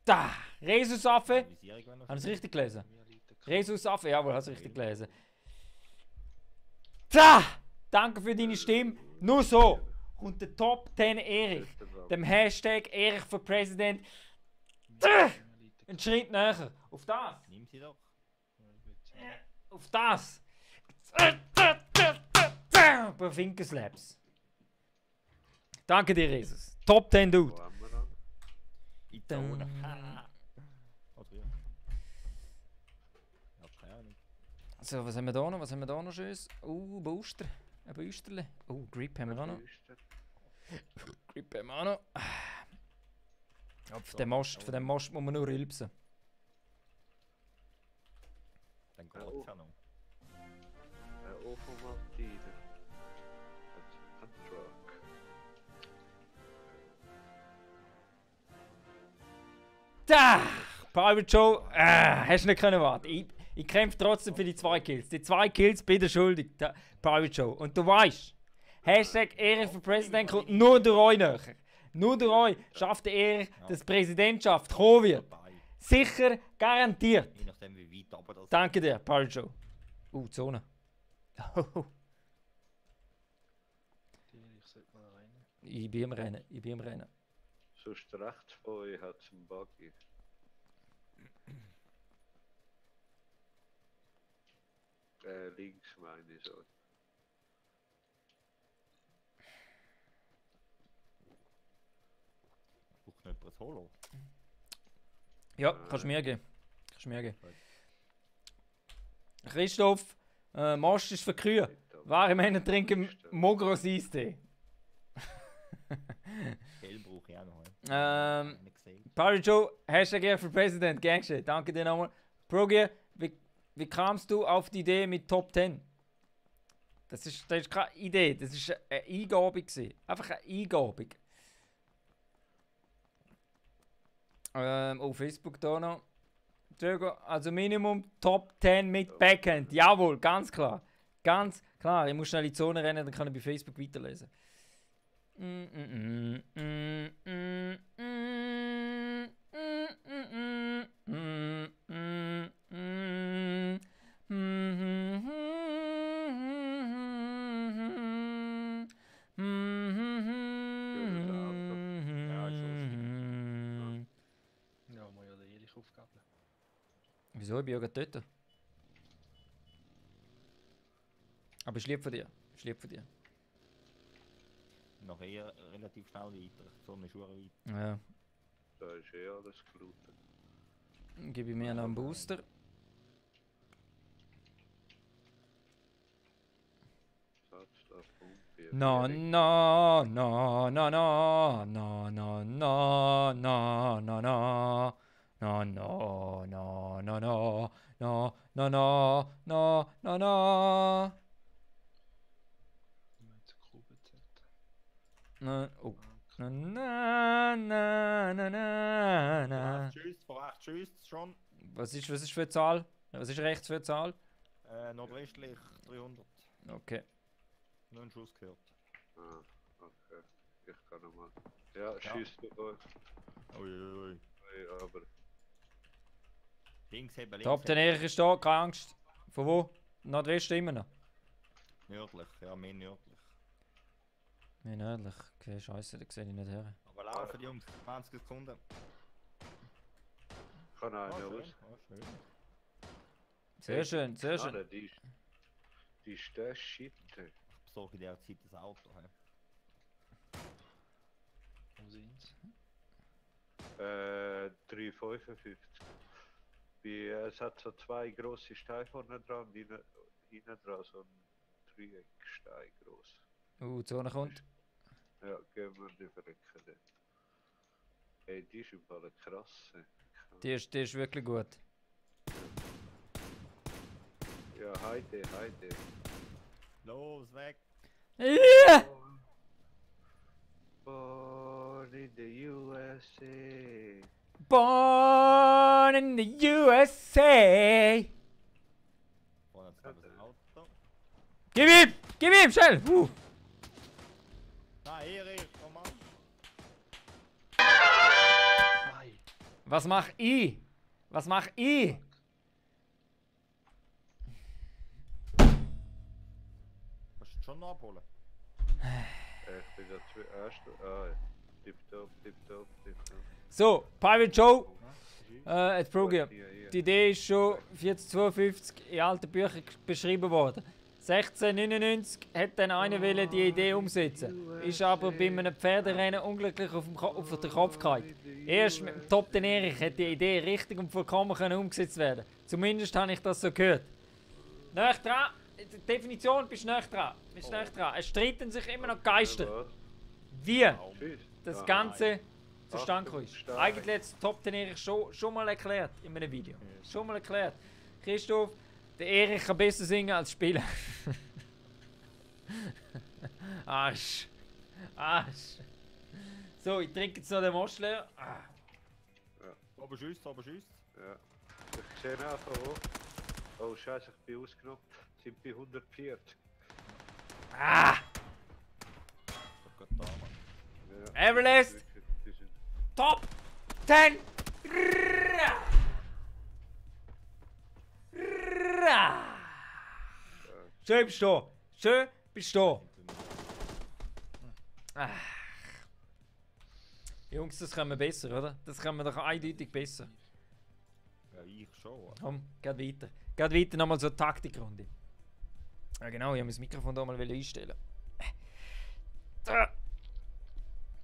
Da! Rhesusaffe! Visierung, wenn er Habe ich es richtig gelesen? Bei mir liegt der Rhesusaffe, jawohl, hast du richtig gelesen. Da! danke für deine Stimme. Nur so kommt der Top 10 Erich, dem Hashtag Erich für Präsident, einen Schritt näher. Auf das. Nimm sie doch. Auf das. Bei Finkenslaps. Danke dir, Jesus. Top 10 Dude. Wo haben wir dann? In die Zone. Oder ja. Ja, keine Ahnung. So, was haben wir da noch? Was haben wir da noch Schönes? Booster. Ein Boosterle. Grip haben wir auch noch. Grip haben wir auch noch. Ja, von dem Most muss man nur rülpsen. Dann geht's ja noch. Ofen Martine. Ein Truck. Da! Private Joe, hast du nicht können warten. Ich kämpfe trotzdem für die 2 Kills. Die 2 Kills bitte schuldig, Private Joe. Und du weißt, Hashtag Ehre für Präsident kommt nur durch euch näher. Nur durch euch schafft der Ehre, dass die Präsidentschaft kommen wird. Dabei. Sicher, garantiert. Je nachdem, wie weit aber das Danke dir, Private Joe. Zone. Ich sollte mal rein. Ich bin am Rennen. Sonst rechts von euch hat es einen Buggy. Links meine ich so. braucht nicht ein Solo. Ja, kannst du mir geben. Christoph, Most ist für Kühe. Wahre Männer trinken Mogros Eistee. Geld brauche ich auch noch. Nicht gesehen. Party Joe, Hashtag Ehre für Präsident, Gangster. Danke dir nochmal. Progier, wie kamst du auf die Idee mit Top 10? Das ist keine Idee, das ist eine Eingabe gewesen. Einfach eine Eingabe. Facebook da noch. Also Minimum Top 10 mit Backend. Jawohl, ganz klar. Ganz klar. Ich muss schnell in die Zone rennen, dann kann ich bei Facebook weiterlesen. Ja, muss ja den Erich aufgabeln. Wieso? Ich bin ja gerade dort. Aber ich lieb von dir. Nachher relativ schnell weiter. So eine Schuhe weiter. Ja. Da ist eh alles gelootet. Dann gebe ich mir noch einen Booster. No, no, no, no, no, no, no, no, no, no, no. No, no, no, no, no, no, no, no, no, no, no. Mit der Grube zählt. Na, oh. Na, na, na, na, na, na. Von rechts schießt schon. Was ist für eine Zahl? Was ist rechts für eine Zahl? Nordwestlich 300. Okay. Nur einen Schuss gehört. Ah, okay. Ich kann nochmal. Ja, schießt du euch. Uiuiui. Aber Links heben, links Top, der heben. Erich ist da, keine Angst. Von wo? Nordwesten immer noch? Nördlich, ja, mehr nördlich. Nee, nördlich. Okay, scheiße, da sehe ich nicht her. Aber laufen Jungs, 20 Sekunden. kann einer schön. aus. Schön. Sehr schön, sehr schön. Knallen, die ist der Shit. Ich besorge in der Zeit das Auto. He. Wo sind's? 355. Es hat so 2 grosse Steine vorne dran und hinten dran so ein Dreieckstein gross. Die Zone kommt. Ja, gehen wir die verrecken dort. Ey, die ist im Fall eine krasse. Die ist wirklich gut. Ja, Heide. Los, weg! Yeah! Born in the USA. Born in the USA! Vorne hat das Auto. Gib ihm, schnell! Nein, Erich, komm mal! Nein! Was mach ich? Hast du schon noch abholen. Ich bin der erste. Ah, tipptopp, tipptopp, tipptopp. So, Pirate Joe. Ja, Jetzt frage ich. Hier. Die Idee ist schon 1452 in alten Büchern beschrieben worden. 1699 hat dann einer wollen die Idee umsetzen, ist aber bei einem Pferderennen unglücklich auf den Kopf gefallen. Erst mit dem Top 10 Erich hat die Idee richtig und vollkommen können umgesetzt werden. Zumindest habe ich das so gehört. Näher dran, die Definition bist näher dran. Bist näher dran. Es streiten sich immer noch Geister, wie Tschüss. das Ah, Ganze zustande Achtung, gekommen ist. stark. Eigentlich hat das Top 10 Erich schon mal erklärt in einem Video. Schon mal erklärt. Christoph, der Erich kann besser singen als spielen. Arsch. Arsch. So, ich trinke jetzt noch den Most leer. Ah. Oben schießt, oben schießt. Ja. Ich sehe einfach hoch. Oh Scheiße, ich bin ausgenommen. Sind bei 140. Ah. Doch gut da, Mann. Ja. Everlast, Die sind Top 10. Schön bist du. Schön bist du. Ah. Jungs, das können wir besser, oder? Das können wir doch eindeutig besser. Ja, ich schon. Komm, geht weiter. Geht weiter, nochmal so eine Taktikrunde. Ja genau, ich muss das Mikrofon da mal einstellen. Da.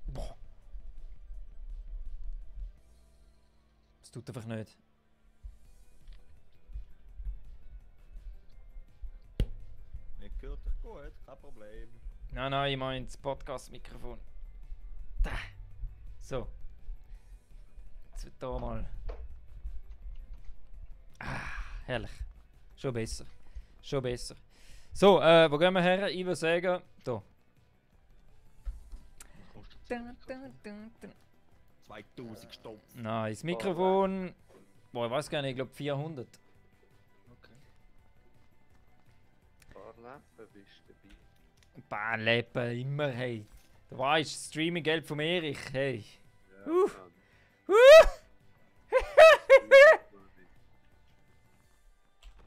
Boah. Das tut einfach nicht. Mir gehört dich gut, kein Problem. Nein, ich meine das Podcast-Mikrofon. Da. So. Jetzt wird da mal. Ah, herrlich. Schon besser. Schon besser. So, wo gehen wir her? Ich würde sagen, da. kostet Dun, dun, dun, dun. 2000 Stopf. Nein, das Mikrofon. Boah, ich weiß gar nicht, ich glaube 400. Okay. ein paar Lampen bist du dabei. Ein paar Leppen, immer, hey. Du weißt, Streaming-Geld vom Erich, hey. Ja, Uh. Mann.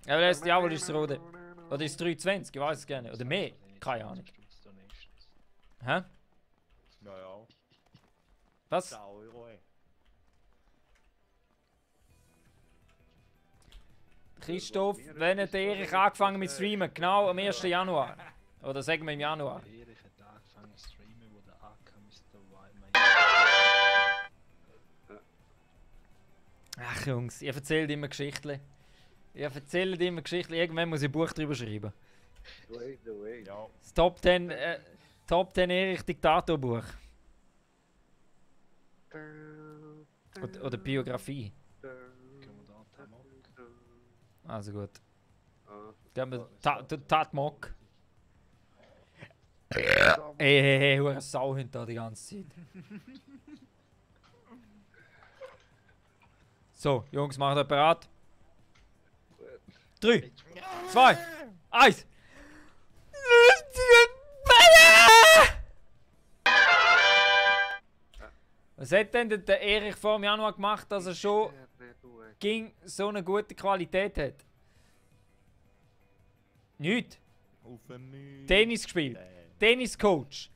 Aber das ist Jawohl, ist es rote. Oder ist es 320, ich weiß es gar nicht. Oder mehr, keine Ahnung. Hä? Naja, Was? 10 Euro. Christoph, wann hat der Erich angefangen mit Streamen? Genau am 1. Januar. Oder sagen wir im Januar. Erich hat angefangen zu streamen, wo der ankam, ist der Ach Jungs, ihr erzählt immer Geschichten. Ihr erzählt immer Geschichten. Irgendwann muss ich ein Buch drüber schreiben. Wait, wait. Ja, Das Top 10 Erich Diktatorbuch. Oder Biografie. Gehen wir da Tamok? Also gut. Ah, Gehen wir Tatmok. Hey, hure Sauhund da die ganze Zeit. So, Jungs, macht euch bereit. 3, 2, 1. Was hat denn der Erich vor dem Januar gemacht, dass er schon ging so eine gute Qualität hat? Nicht. auf dem Müll. Tennis gespielt. Tenniscoach.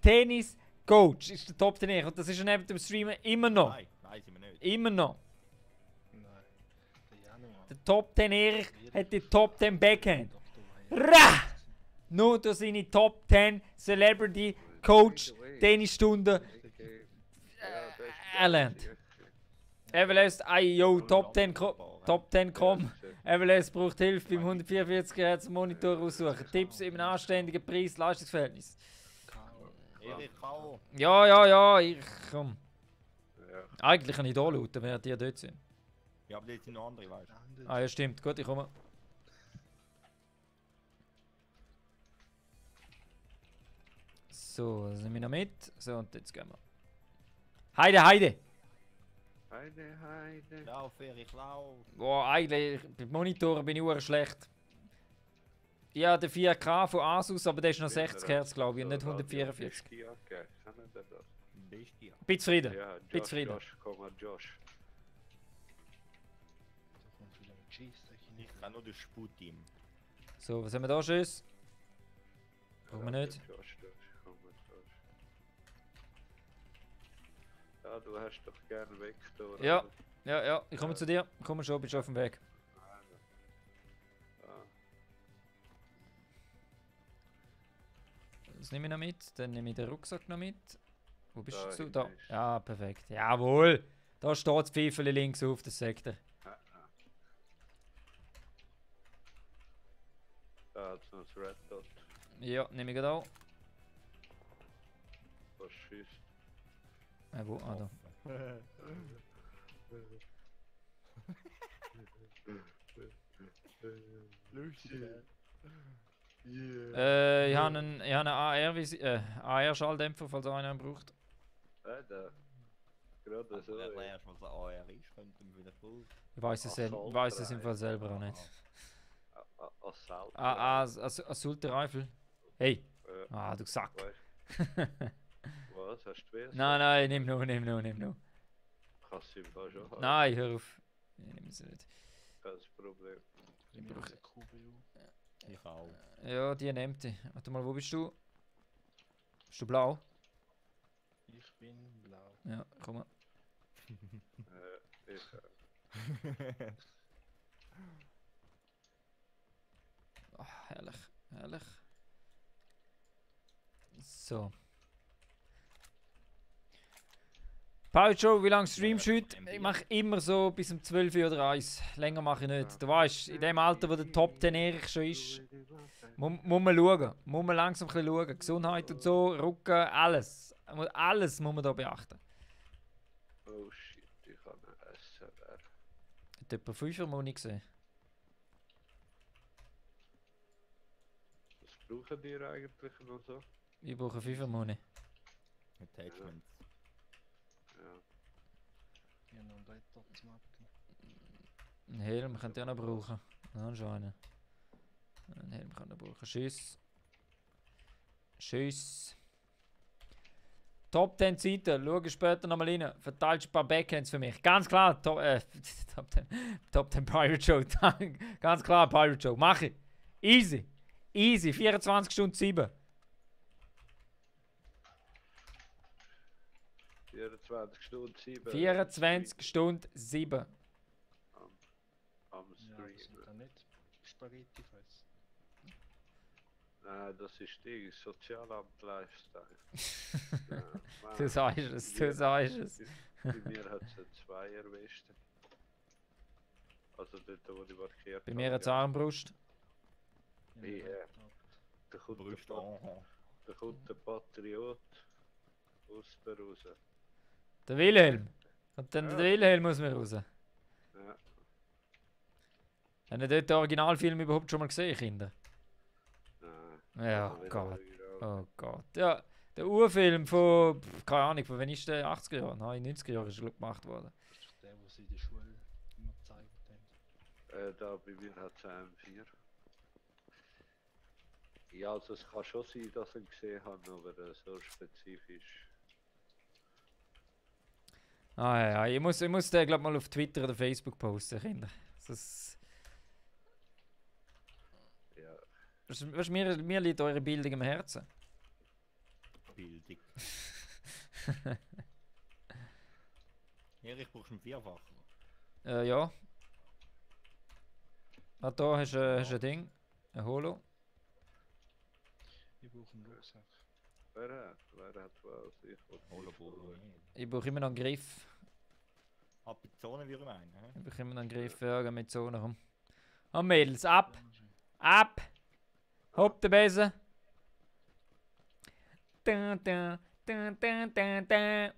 Tenniscoach ist der Top 10 Erich. Und das ist er neben dem Streamen immer noch. Nein, sind wir nicht. Immer noch. Nein. Der Januar. Der Top 10 Erich hat die Top 10 Backhand. Dr. Ra! Nur durch seine Top 10 Celebrity Coach Tennisstunden erlernt. Everlast, yo, Top 10 Top 10 komm. Everlast braucht Hilfe beim 144 Hz Monitor aussuchen. Tipps im anständigen Preis-Leistungsverhältnis. Erich auch. Ja, ich komm. Ja. Eigentlich kann ich da lauten, während die dort sind. Ja, aber jetzt sind noch andere, weißt du. Ah ja, stimmt. Gut, ich komme. So, das nehmen wir noch mit. So, und jetzt gehen wir. Heide! Heide. Lauf, Erich, lauf. Boah, eigentlich, bei Monitoren bin ich auch schlecht. Ja, der 4K von Asus, aber der ist noch 60 Hertz, glaube ich, und nicht 144. Bist du? Bin zufrieden. Ja, Bin zufrieden. Josh, komm mal, Josh. Da kommt wieder mit Cheese. Ich kann nur den Sput ihm. So, was haben wir da Schönes? Brauchen wir nicht. Ja, du hast doch gerne Vektor. Ja. Ja, ja, ich komme zu dir. Komm schon, bist schon auf dem Weg. Ja. Das nehme ich noch mit. Dann nehme ich den Rucksack noch mit. Wo bist Da du? hinten Da. ist- Ja, perfekt. Jawohl. Da steht das Pfeifeli links auf der Sektor. Da hat es noch das Red Dot. Ja, nehme ich gerade auch. Was schießt? Wo? Ah, da. Lustig, Ich habe einen AR-Schalldämpfer, falls einer einen braucht. Da. Gerade so. Du ja. erklärst, was ein AR ist, könnte man wieder cool. Ich weiß es, Assault weiss es im Fall Rifle. selber auch nicht. Assault. Assault Rifle. Hey! Äh, Ah, du Sack! Was? Hast du weh? Nein, nimm nur. Kannst du im Fall schon haben. Nein, hör auf. Ich nehme sie nicht. Kein Problem. Ich nehme eine QBU. Ich auch. Ja, die nimmt ich. Warte mal, wo bist du? Bist du blau? Ich bin blau. Ja, komm mal. Ich, Herrlich, herrlich. So. Paucho, wie lange streamst du heute? Ich mache immer so bis um 12 Uhr oder 1. Länger mache ich nicht. Du weißt, in dem Alter, wo der Top 10 Erich schon ist, muss man schauen. Muss man langsam ein bisschen schauen. Gesundheit und so, Rücken, alles. Alles muss man da beachten. oh shit, ich habe einen SLR. Hat jemand 5 Uhr Moni gesehen? Was brauchen die eigentlich noch so? Ich brauche 5 Uhr Moni. Attachments. Ja. Ich habe noch einen Red Dot zum Abgeben. Einen Helm könnt ihr auch noch brauchen. Ja, schon einen. Einen Helm kann ich brauchen. Schuss. Schuss. Top 10 Seiten. Schau später nochmal rein. Verteilst ein paar Backhands für mich. Ganz klar. Top 10 Pirate Show. Ganz klar Pirate Show. Mach ich. Easy. Easy. 24 Stunden 7. 24 Stunden 7. 24 Stunden 7. Am Ja, das Stream. sind dann nicht Spaghetti fressen. Nein, das ist die Sozialamt-Lifestyle. Ja, Mann, Du sagst es, du sagst es. Bei mir hat es eine Zweierweste. Also dort, wo ich markiert Bei mir hat es Armbrust. Ich habe einen Ja. Red Dot. Da kommt Brüste der, an. da kommt der Patriot aus der raus. Der Wilhelm. Und dann Ja. der Wilhelm muss mir raus. Ja. Haben ihr dort den Originalfilm überhaupt schon mal gesehen, Kinder? Nein. Ja, Also, Gott. genau. Oh Gott. Ja, der Urfilm von, keine Ahnung, von wann ist der? 80er Jahren? Nein, 90er Jahren ist er gemacht worden. Das ist doch der, den sie in der Schule immer gezeigt haben. Da bei mir hat es einen 4. Ja, also es kann schon sein, dass ich ihn gesehen habe, aber so spezifisch. Ah ja, ja. Ich muss den, glaube mal auf Twitter oder Facebook posten, Kinder. Das, Ja. weißt, mir liegt eure Bildung am Herzen. Bildung. Erich, brauchst du einen Vierfacher? Ja. Ah, da hast du ein Ding. Ein Holo. Ich brauche einen Rucksack. Wer hat was? Ich will Holo nicht brauchen wir verloren. nicht. Ich brauche immer noch einen Griff. Ab in die Zone würde ich meinen. hä? Ich brauche immer noch einen Griff, ja, mit so rum. Ah, Mädels, ab! Ja, schön. Ab! Hopp der Besen! Dun, dun, dun, dun, dun, dun.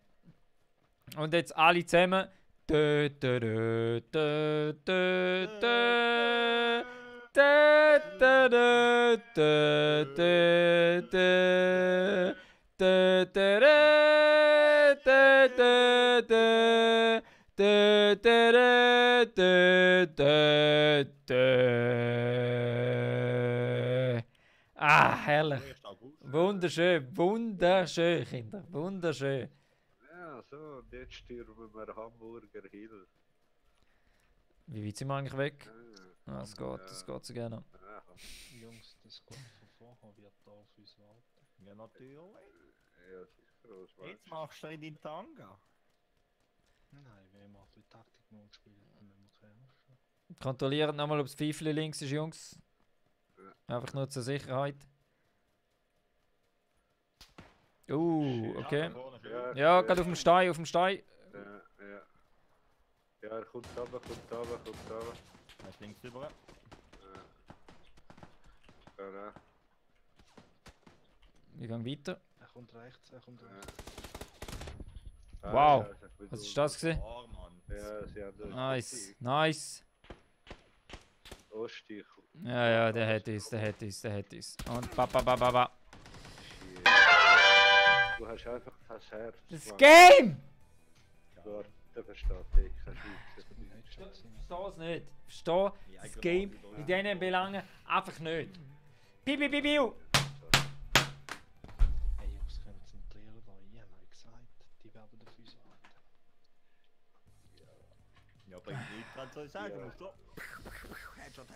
Und jetzt alle zusammen. Dö, dö, dö, dö, dö, dö. Dö, dö, dö, dö, dö, dö. Dö, dö, dö, dö, dö, dö. Dö, dö, dö, dö, dö, dö. Ah, herrlich. 1. August. Wunderschön, wunderschön, Kinder. Wunderschön. Ja, so, und jetzt stürmen wir Hamburger Hill. Wie weit sind wir eigentlich weg? Ah, Ah, es geht so gerne. ja. Jungs, das geht von vorher wird da auf uns warten. Ja, natürlich. Ja, sicher. Was Jetzt meinst du? machst du in deinen Tanga. Nein, wenn wir auf die Taktik noch gespielt dann müssen wir kämpfen. Kontrolliert nochmal, ob das Pfeifchen links ist, Jungs. Einfach nur zur Sicherheit. Okay. Ja, gerade auf dem Stein, auf dem Stein. Ja, ja. Ja, er kommt runter, kommt runter, kommt runter. Er ist links rüber. Ja, Wir gehen weiter. Er kommt rechts, er kommt ja. rechts. Wow. Ja, Was ist das gewesen? Oh Mann. Ja, sie haben das Nice, nice. Ostich. Ja, der hat uns, der hat uns, der hat uns. Und ba. Du hast einfach kein Herz. Das Mann. Game! Dort, der versteht dich, kein Schweizer. Headshot sind wir. Verstehe es nicht. Verstehe das Game in diesen Belangen einfach nicht. Piu. Hey Jungs, konzentrieren euch. Ich habe euch gesagt, die werden auf uns warten. Ja, aber ich kann so sagen, Ja. musst du. Headshot. Ich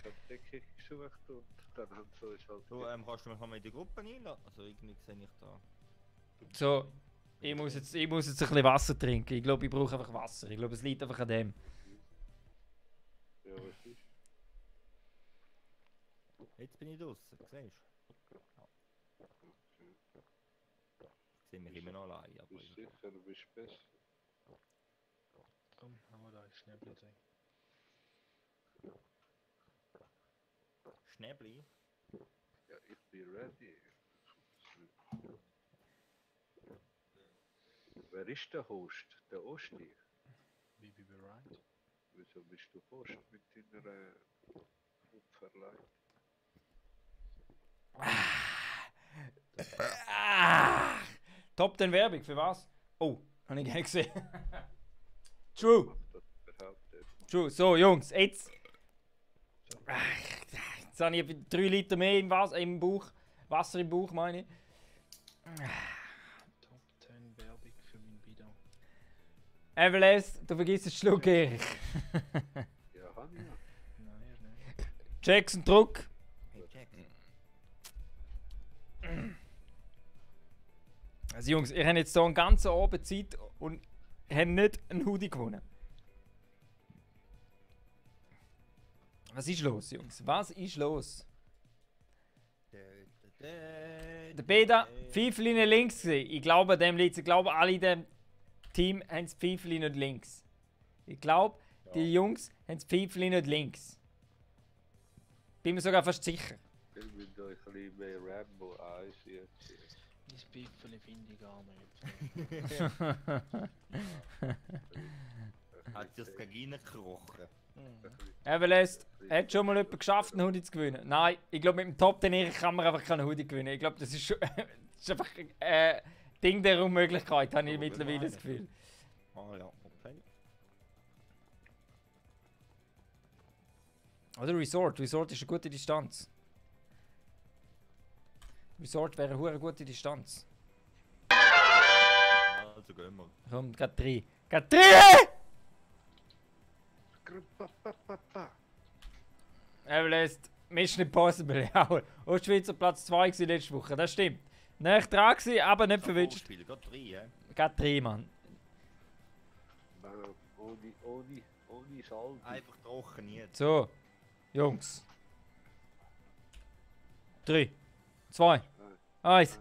habe Deckung gesucht und dann haben sie uns halt... Du, kannst du mich mal in die Gruppe einladen? Also irgendwie sehe ich da. So, ich muss jetzt ein bisschen Wasser trinken. Ich glaube, ich brauche einfach Wasser. Ich glaube, es liegt einfach an dem. Ja, was ist? Jetzt bin ich draußen, siehst du? Jetzt sind wir immer noch allein. Aber Bist sicher, du bist besser. Komm, haben wir da ein Schnäppchen drin. Schnäbli. Ja, ich bin ready. Wer ist der Host? Der Osti? Wie be bereit? Wieso bist du Host mit deiner Opferlei? Top 10 Werbung, für was? Oh, habe ich gar gesehen. True. Das behauptet. True. So, Jungs, jetzt. Jetzt habe ich 3 Liter mehr im Bauch. Wasser im Bauch, meine ich. Top 10 Werbung für mein Bidon. Everlast, du vergisst den Schluck, Erich. Ja, Hanja. Nein. Jackson, Druck. Hey Jack. Also, Jungs, ihr habt jetzt hier einen ganzen Abend Zeit und habt nicht einen Hoodie gewonnen. Was ist los, Jungs? Was ist los? Der Beda, Pfeifchen links gesehen. Ich glaube, dem liegt. Ich glaube, alle in dem Team haben das Pfeifchen nicht links. Ich glaube, die Jungs haben das Pfeifchen nicht links. Bin mir sogar fast sicher. Ich bin da ein bisschen mehr Rambo 1 jetzt. Mein Piffeli finde ich gar nicht. Hat das gegen reingekrochen? Everlast, hat schon mal jemand geschafft, einen Hoodie zu gewinnen? Nein, ich glaube, mit dem Top 10 kann man einfach keinen Hoodie gewinnen. Ich glaube, das ist schon das ist einfach Ding der Unmöglichkeit, habe ich mittlerweile das Gefühl. Ah ja, okay. Oder Resort. Resort ist eine gute Distanz. Resort wäre eine hure gute Distanz. Also gehen wir. Komm, gerade 3. Gerade 3! Everlast, Mission Impossible, jawohl. Ostschweizer Platz 2 war letzte Woche, das stimmt. Nicht dran gewesen, aber nicht verwünscht. Spielen gerade 3, ja? Gerade 3, Mann. Ohne Salbe. Einfach trocken jetzt. So, Jungs. 3, 2, 1.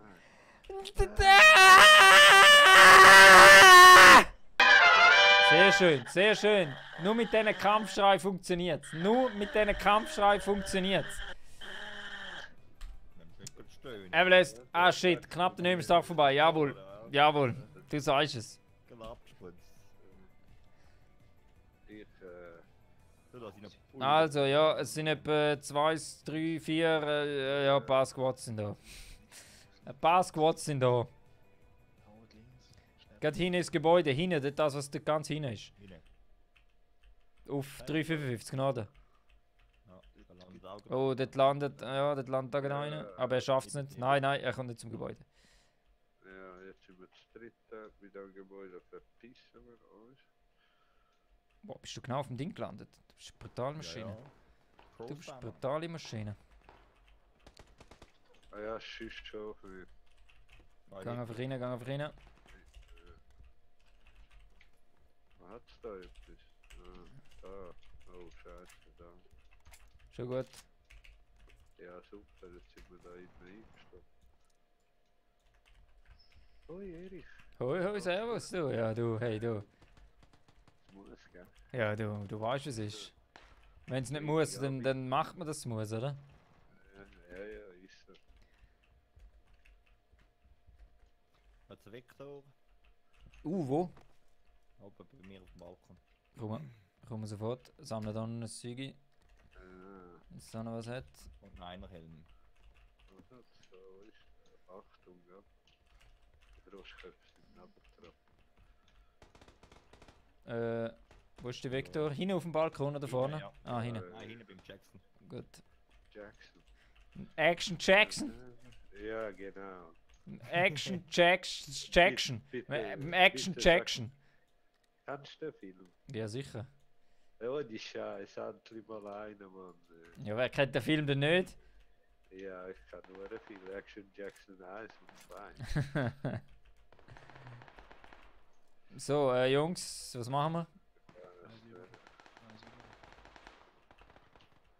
Sehr schön, sehr schön. Nur mit diesen Kampfschrei funktioniert es. Nur mit diesen Kampfschrei funktioniert es. Everlast, ah shit, knapp der Nehmenstag vorbei. Jawohl, jawohl, du sagst es. Also, ja, es sind etwa 2, 3, 4, ja, ein paar Squads sind da. Ein paar Squads sind da. Haut links. Schnäppchen. Gerade hinten ist das Gebäude, hinten, dort das, was dort ganz hinten ist. Hinein. Auf 355, Gnade. Ja, da landet auch gerade. Oh, dort landet da gerade einer. Aber er schafft es nicht. Nein, er kommt nicht zum Gebäude. Ja, jetzt sind wir das dritte. Mit dem Gebäude verpissen wir uns. Boah, bist du genau auf dem Ding gelandet? Du bist eine Brutalmaschine. Ja, Du bist eine brutale Maschine. Ah ja, es schießt schon auf mich. Gang einfach rein, gang einfach rein. Hat's da etwas? Ah, da. Oh, scheiße, da. Schon gut. Ja, super, jetzt sind wir da eingestoppt. Hoi, Erich. Hoi, hoi, servus, du. Ja, du, hey, du. Das muss, gell? Ja, du weißt, was es ist. Wenn es nicht muss, dann macht man das muss, oder? Ja, ist so. Hat's einen Vektor? Wo? Oben bei mir auf dem Balkon. Komm sofort. Sammle dann ein Zeug. Ah, Wenn es da noch was hat. Und ein Einerhelm. oder? So ist Achtung, ja. Die Großköpfe sind nebendran. Wo ist der Vektor? Hinten auf dem Balkon oder vorne? Ja. Ah, hinten. Nein, hinten beim Jackson. Gut. Jackson. Action Jackson! Ja, genau. Action Jackson! Bitte, Action bitte Jackson! Kannst du den Film? Ja, sicher. Ja, die Scheiße, endlich mal einer, Mann. Ja, wer kennt den Film denn nicht? Ja, ich kann nur viel Action Jackson 1 und 2. So, Jungs, was machen wir?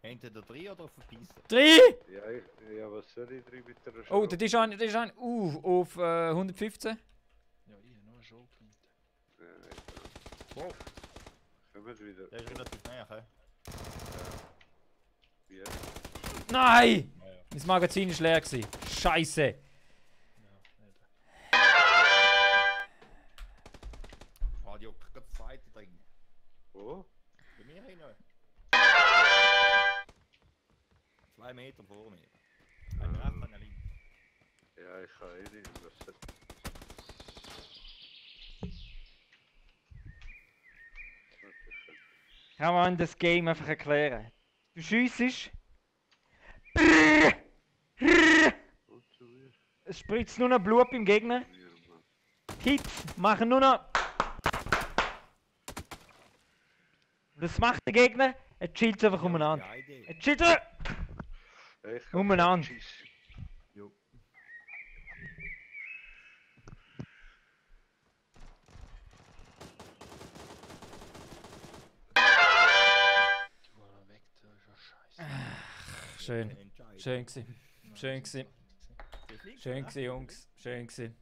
Entweder 3 oder verpissen. 3! Ja, was soll ich drin mit der Oh, das ist ein, auf 115. Ja, ich habe nur eine Schrotflinte. Wow, Kommen wir wieder. der ist relativ näher, hä? Wie? Nein! Ja, ja. Mein Magazin ist leer gewesen. Scheiße! Ja, nicht. Radio, gerade das zweite drin. Wo? Bei mir hinein. 2 Meter vor mir. Ein rechts, ein links. Ja, ich kann eh nicht. Was Kann man das Game einfach erklären? Du schiessest. Und so wie? Es spritzt nur noch Blut beim Gegner. Ja, Mann. Die Hits machen nur noch. Und das macht der Gegner. Er chillt einfach umeinander. Ja, Idee. Er chillt Ich hab Umeinander. Schiss. Jo. Die wollen weg, das ist ja scheiße. Schön. Entscheidung. Schön gewesen. Schön gewesen. Schön gewesen, Jungs. Schön gewesen.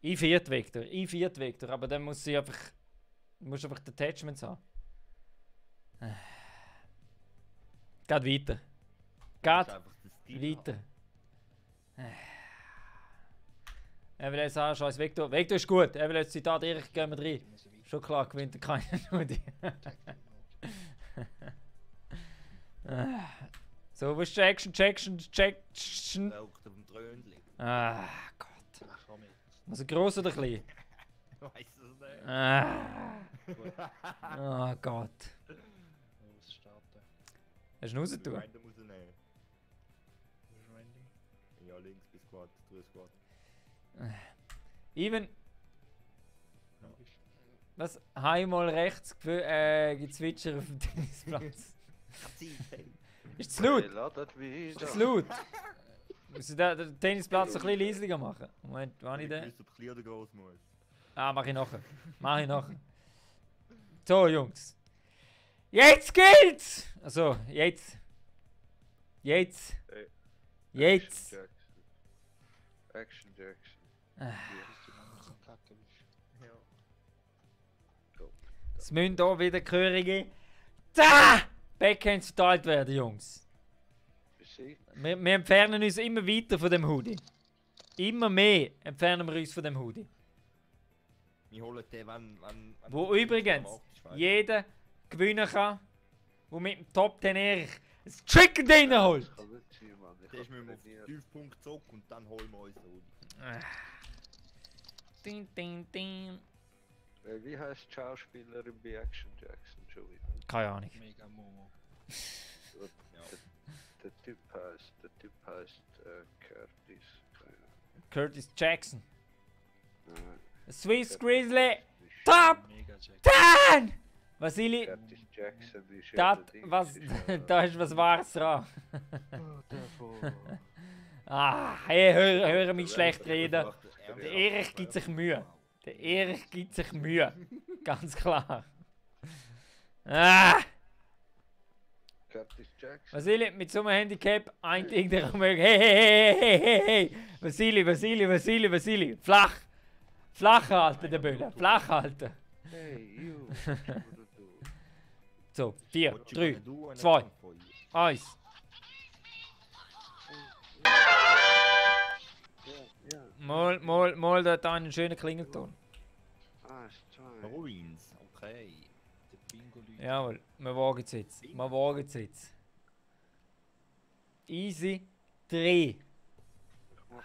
I4 Vektor, aber dann muss sie einfach. Du musst einfach die Attachments haben. Geht weiter. Geht weiter. Er will jetzt sagen, scheiß Vektor. Vektor ist gut. Er will jetzt Zitat Erich, gehen wir rein. Die müssen weiter. Schon klar, gewinnt er keine Nudi. So, wo ist Jackson? Welkt auf dem Trönli. Ah, Gott. Ach, komm jetzt. Muss er gross oder klein? Weiss es nicht. Ah. Oh Gott. Los, starten. Hast du ihn rausgetan? Random rausnehmen. Das ist random. Ja, links bis Squad, 3 Squad. Even, Logisch. was? Einmal rechts gezwitscher auf dem Tennisplatz. Ist es laut? Ladet wieder. Ist es laut? Muss ich den Tennisplatz ein bisschen leislicher machen? Moment, wann ich Ich den? weiß, ob klein oder groß muss. Ah, mach ich nachher. Mach ich nachher. So, Jungs. Jetzt geht's! Also, jetzt. Jetzt. Hey. Jetzt. Action Jackson. Bis du noch so kacke bist. Ja. Es müssen hier wieder gehörige Backhands verteilt werden, Jungs. Besiegt. Wir entfernen uns immer weiter von dem Hoodie. Immer mehr entfernen wir uns von dem Hoodie. Wir holen den, wenn Wo übrigens jeder gewinnen kann, der mit dem Top 10 Erich ein Chicken Dinner holt. Das kann nicht sein, Mann. Ich Der ist hab mit dem auf trainiert. 5 Punkte zurück und dann holen wir uns den. Ding, ding, ding. Wie heißt die Schauspielerin bei Action Jackson schon wieder? Keine Ahnung. Mega Momo. Der Typ heißt Curtis. Keine Curtis Jackson. Ahnung. Swiss Grizzly. Nicht Top Mega Jack. 10! Vasili, Curtis Jackson ist dat, ja der was, Dings, ist ja- da ist was Wahres dran. Oh, der von- Ah, hey, hör mich schlecht reden. Der Der Erich gibt sich Mühe. Der Erich gibt sich Mühe. Ganz klar. Ah, Curtis Jackson. Vasili, mit so einem Handicap, ein Ding der mögen. Hey, hey, hey, hey, hey. Vasili. Flach. Flach halten, der Bühne. Flach halten. Hey, you. Was du? So, 4, 3, 2, 1. Ja. Mal dort einen schönen Klingelton. Ah, ist zwei. Ruins, okay. Der Bingo-Leute. Jawohl, wir wagen es jetzt. Wir wagen es jetzt. Easy 3. Ah,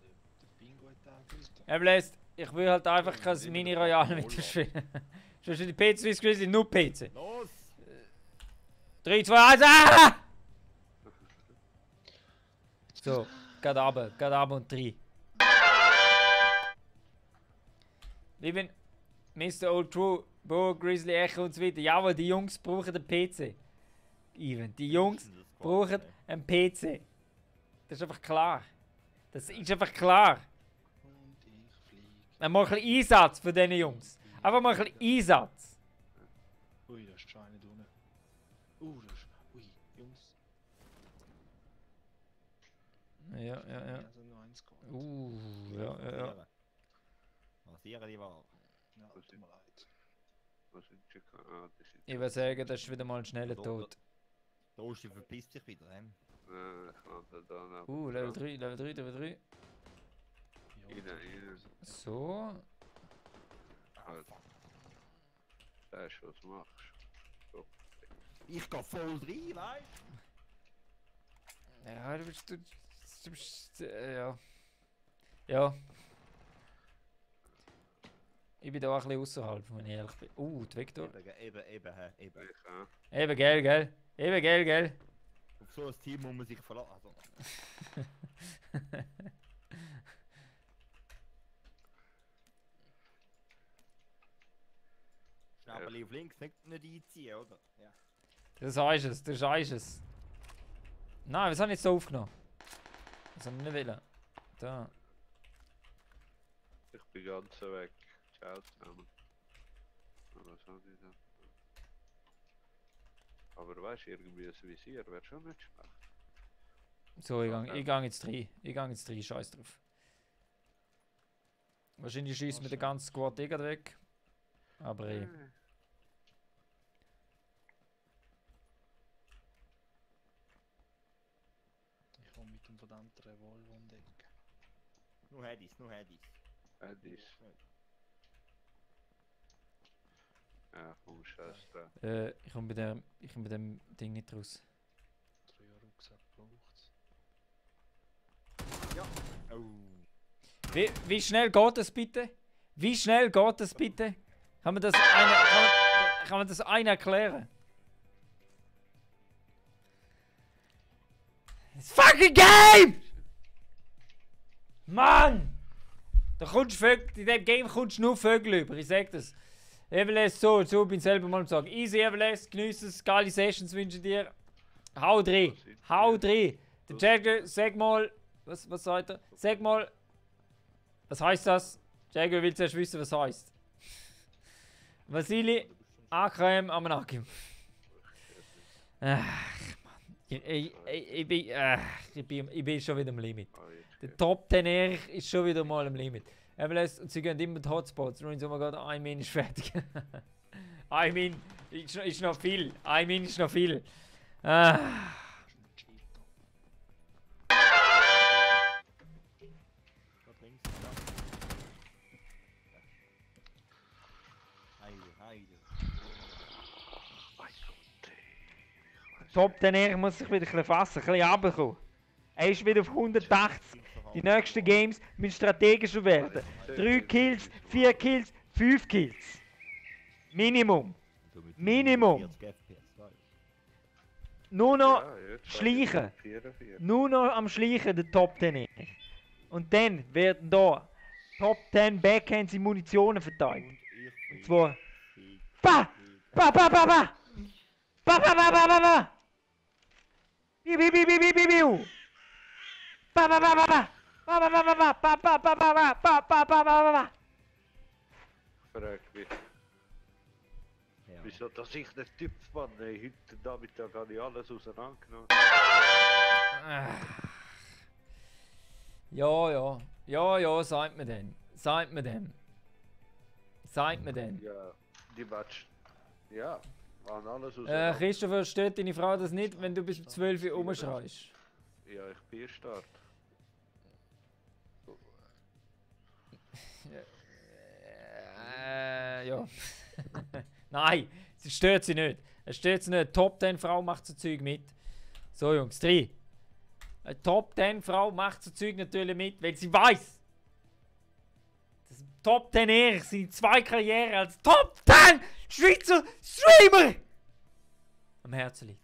der Bingo hat auch gewusst. Evelest, ich will halt einfach kein Mini-Royal mit dir spielen. Schon die PC Swiss Grizzly, nur PC. Los! 3, 2, 1, ah! So, geht runter und 3. Lieben Mr. Old True, Bo, Grizzly, Echo und so weiter. Jawohl, die Jungs brauchen einen PC. Even, die Jungs brauchen einen PC. Das ist einfach klar. Das ist einfach klar. Und ich fliege. Mal ein bisschen Einsatz für diese Jungs. Einfach mal ein bisschen Einsatz. Ui, da ist schon einer da unten. Da ist... Ui, Jungs. Ja. Also nur eins geholt. Ja. Rasieren die Ware. Ja, tut mir leid. Was sind die? Ah, das sind Ich würde sagen, das ist wieder mal ein schneller Tod. Da ist die verpisst sich wieder, he? Ich lande da noch. Level 3. Innen. So. Halt. Das ist, was du machst. Ich geh voll rein, weißt Ja, du bist ja. Ja. Ich bin da auch ein bisschen außerhalb, wenn ich ehrlich bin. Die Vektor. Eben. Ich auch. Eben, gell. Auf so ein Team muss man sich verlassen. Also, Schnäppeli auf links, nicht einziehen, oder? Ja. Das heißt es. Nein, was habe ich jetzt so aufgenommen? Das haben wir nicht wollen. Da. Ich bin ganz weg. Ciao zusammen. Was habe ich da? Aber weißt du, irgendwie ein Visier wäre schon nicht schlecht. So, ich gang jetzt rein. Scheiß drauf. Wahrscheinlich schießt mir der ganze Squad weg. Aber Ich komme mit dem verdammten Revolver um die Ecke. Nur Hedis. Das ist. Ja, komm, scheiß drauf. ich komme bei dem Ding nicht raus. 3 Rucksack braucht's. Oh. Wie schnell geht das bitte? Kann man das einer erklären? Das fucking Game! Mann! Da kommst Vögel, in dem Game kommst du nur Vögel über, ich sag das. Everlast, so bin ich selber mal am sagen. Easy Everlast, genieß es, geile Sessions wünsche ich dir. Hau drin! Der Jagger, sag mal, was sagt er? Sag mal, was heißt das? Jagger will zuerst wissen, was heißt. Vasili, AKM Amanakim. Ach, Mann. Ich bin schon wieder am Limit. Der Top 10 Erich ist schon wieder mal am Limit. Und sie gehen immer die Hotspots. Ruins, oh mein Gott, ein Min ist fertig. Ein Min ist noch viel. Ah. Dort links, da. Heide. Top 10 Erich muss sich wieder ein bisschen fassen, ein bisschen runterkommen. Er ist wieder auf 180. Die nächsten Games müssen strategischer werden. 3 Kills, 4 Kills, 5 Kills. Minimum. Minimum. 40 FPS, weißt Nur noch Ja, jetzt schleichen. 44. Nur noch am Schleichen der Top 10 Erich. Und dann werden da Top 10 Backhands in Munitionen verteilt. du? Und ich Und zwar Pa! Pa, pa, pa, pa! Pa, pa, pa, pa, pa, pa! Piu, piu, piu, piu, piu, piu, piu! Pa, pa, pa, pa, pa! Pa, pa, pa, pa, pa, pa, pa, pa, pa, pa, pa, pa, pa, pa, pa! Frag mich, Ja. wieso dass ich nicht Typ Mann, ey, heute Nachmittag habe ich alles auseinandergenommen. Ja, sagt mir denn. Sagt mir denn. Sagt mir denn. Ja, die Match. Ja, waren alles auseinander. Christopher, stört deine Frau das nicht, wenn du bis um 12 Uhr rumschreist? Ja, ich bin Start. Ja. Nein, es stört sie nicht. Es stört sie nicht. Top 10 Frau macht so Zeug mit. So Jungs, 3. Eine Top 10 Frau macht so Zeug natürlich mit, weil sie weiß, dass Top 10 Ehre seine 2 Karrieren als Top 10 Schweizer Streamer am Herzen liegt.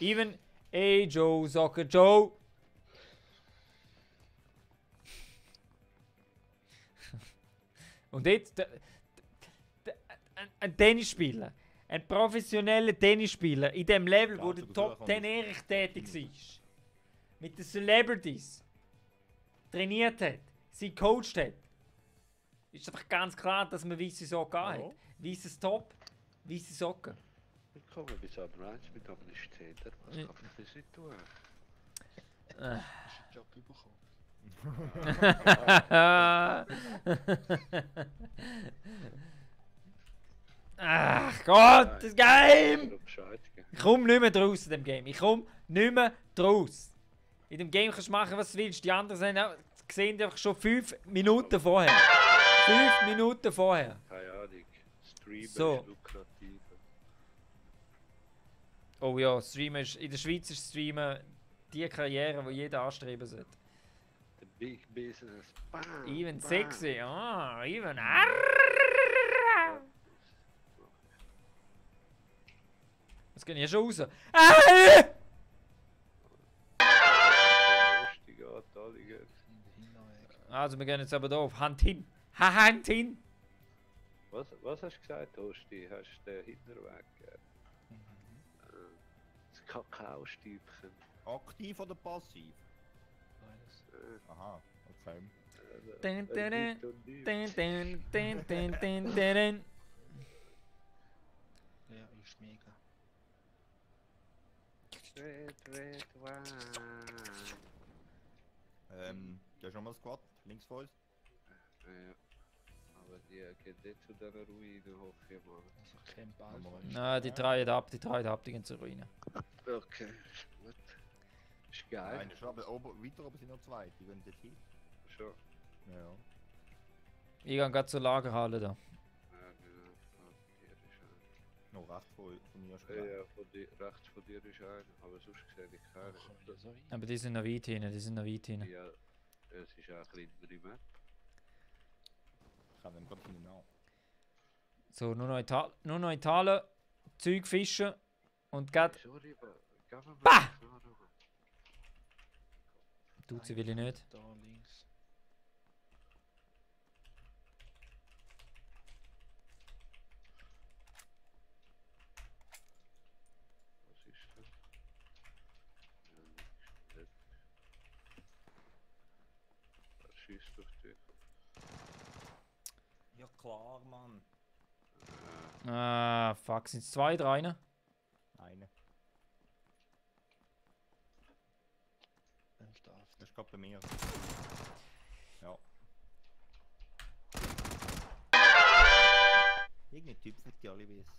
Even A. Joe, Soccer Joe. Und jetzt ein Tennisspieler, ein professioneller Tennisspieler in dem Level, wo Ja, der Top 10 Erich tätig war, mit den Celebrities trainiert hat, sie coacht hat, ist einfach ganz klar, dass man weisse Socken Hallo? hat. Weisses Top, weisse Socken. Willkommen bis am 1 mit einem Städter. Was kann man für sie tun? Hast du einen Job bekommen? Ach Gott, das Game! Nur Bescheid geben. Ich komme nicht mehr draus in dem Game. Ich komme nicht mehr draus. In dem Game kannst du machen, was du willst. Die anderen sind auch, sehen einfach schon 5 Minuten vorher. 5 Minuten vorher. Keine Ahnung. Streamer So. ist lukrativ. Oh ja, Streamen ist, in der Schweiz ist Streamen die Karriere, die jeder anstreben sollte. The big business. Bam, Even bam. sexy, even. Was geht hier schon raus? Lustig, ja, da liegen. In der Hinterweg. Also wir gehen jetzt aber da auf Hand hin. Hand hin! Was hast du gesagt, Osti? Hast du den Hinterweg gegeben? Das Kakaostübchen. Aktiv oder passiv? Beides. Aha, okay. Dun, dun, dun. Lieb und lieb. Dun, dun, dun, dun, dun, dun, dun. Ja, ist mega. Red wine. Der ist schon mal Squad, links vor uns. Ja. Aber die geht nicht zu dieser Ruine hoch, Mann. Also kein Ball. Aber- Nein, die drehen ab, die gehen zur Ruine. Okay, ist gut. Ist geil. Nein, das ist aber weiter oben sind noch zwei, die gehen dort hin. Schon. Ja. Ich gehe gerade zur Lagerhalle da. Ja, genau. Ah, hier ist einer. Noch rechts von mir ist Ja, rechts von dir ist einer, aber sonst sehe ich keinen. Ja, so weit. Aber die sind noch weit hinten, die sind noch weit hinten. Ja, es ist auch ein kleinere Map. Ich kann dem gerade hinten nach. So, nur noch Italien, Zeug fischen und geht. Sorry, aber gehen wir Bah! mal nach oben. Tut sie will ich nicht. Da links. Was ist das? Ja, nicht. Er schießt auf dich. Ja klar, Mann. Ah, fuck, sind es 2, 3, ne? Eine. Dann darf Das ist gerade bei mir. Ja. Irgendein Typ wird die alle wissen.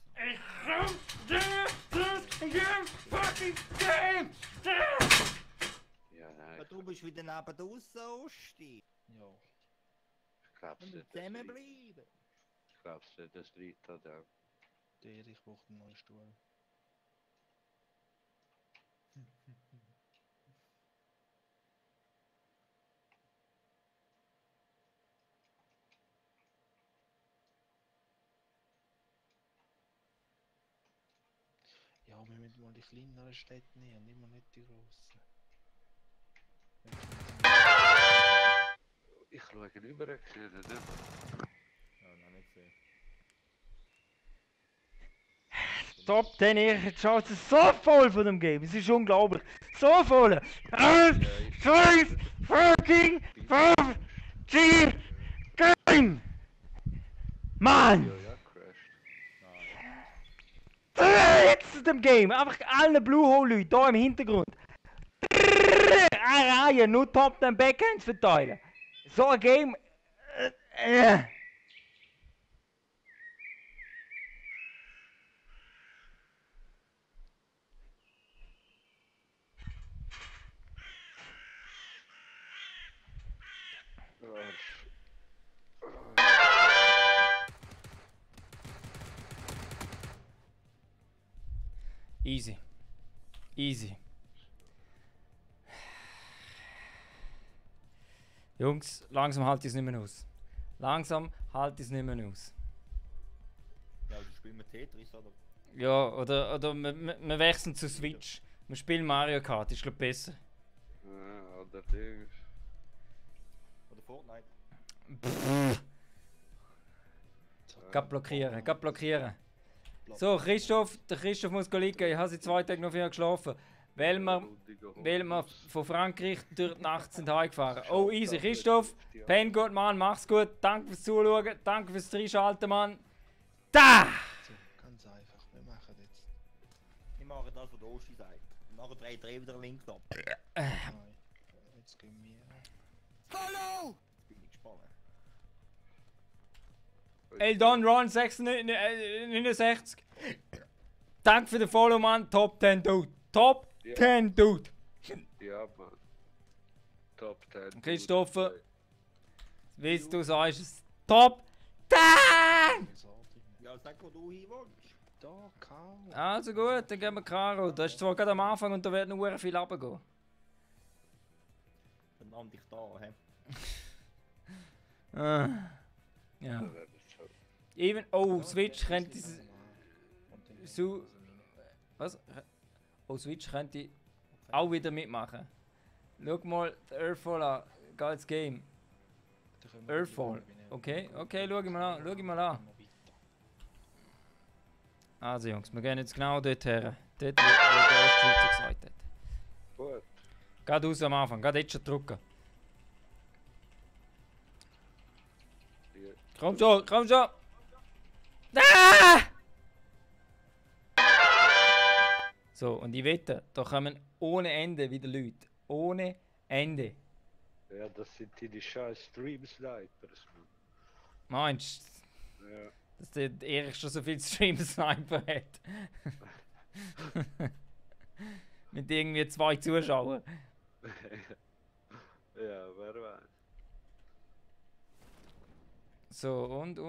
Ja, nein, Aber du bist wieder neben der Osti. Ja. ich glaub's Wir müssen nicht. Das liegt- zusammenbleiben. Ich glaub's nicht, das liegt an dem. Der Erich braucht einen neuen Stuhl. Ja, wir müssen mal die kleineren Städte nehmen, immer nicht die grossen. Ich schaue rüber, ich sehe ihn nicht. Ja, noch nicht gesehen. Top 10 Ehrenchance so voll von dem Game. Es ist unglaublich. So voll. 5 fucking 5 4 Game. Mann! Ja, crashed. Jetzt in dem Game. Einfach alle Blue Hole Leute hier im Hintergrund. Eine Reihe, nur Top 10 Backhands verteilen. So ein Game. Easy. Easy. Jungs, langsam halt ich es nicht mehr aus. Langsam halt ich es nicht mehr aus. Ja, also spielen wir Tetris oder? Ja, oder wir wechseln zu Switch. Wir spielen Mario Kart, ist glaub besser. Ja, allerdings. Oder Fortnite? Gab blockieren, gab blockieren. So, Christoph, der Christoph muss liegen. Ich habe seit 2 Tagen noch viel geschlafen. Weil wir von Frankreich durch die Nacht sind heimgefahren. Oh, easy. Christoph, penn gut, Mann, mach's gut. Danke fürs Zuschauen, danke fürs Reinschalten, Mann. Da! So, ganz einfach. Wir machen jetzt. Ich mache das, was der Oschi sagt. Und nachher dreht er wieder links ab. Nein. Jetzt gehen wir. Follow! Bin ich gespannt. Eldon Ron 69. Danke für den Follow, Mann. Top 10 Dude. Top 10 Dude. Ja, Mann. Top 10. Christopher, wie du sagst, es Top 10! Ja, sag, wo du hin willst. Da, Kau. Also gut, dann gehen wir Karo. Das ist zwar gerade am Anfang und da wird noch viel runtergehen. Dann lande ich da, hä? Ja. Even, oh, Switch könnte so. Was? Oh, Switch könnte auch wieder mitmachen. Schau mal, Earthfall an. Geiles Game. Earthfall. Okay, schau ich mal an. Also Jungs, wir gehen jetzt genau dort her. Dort, wo der erste Schweizer gesagt hat. Gut. Geht raus am Anfang, geht jetzt schon drücken. Komm schon, komm schon! Ah! So, und ich wette, da kommen ohne Ende wieder Leute. Ohne Ende. Ja, das sind die scheiß Stream-Snipers. Meinst du, Ja. dass der Erich schon so viel Stream-Sniper hat? Mit irgendwie 2 Zuschauern. Ja, wer weiß. So, und.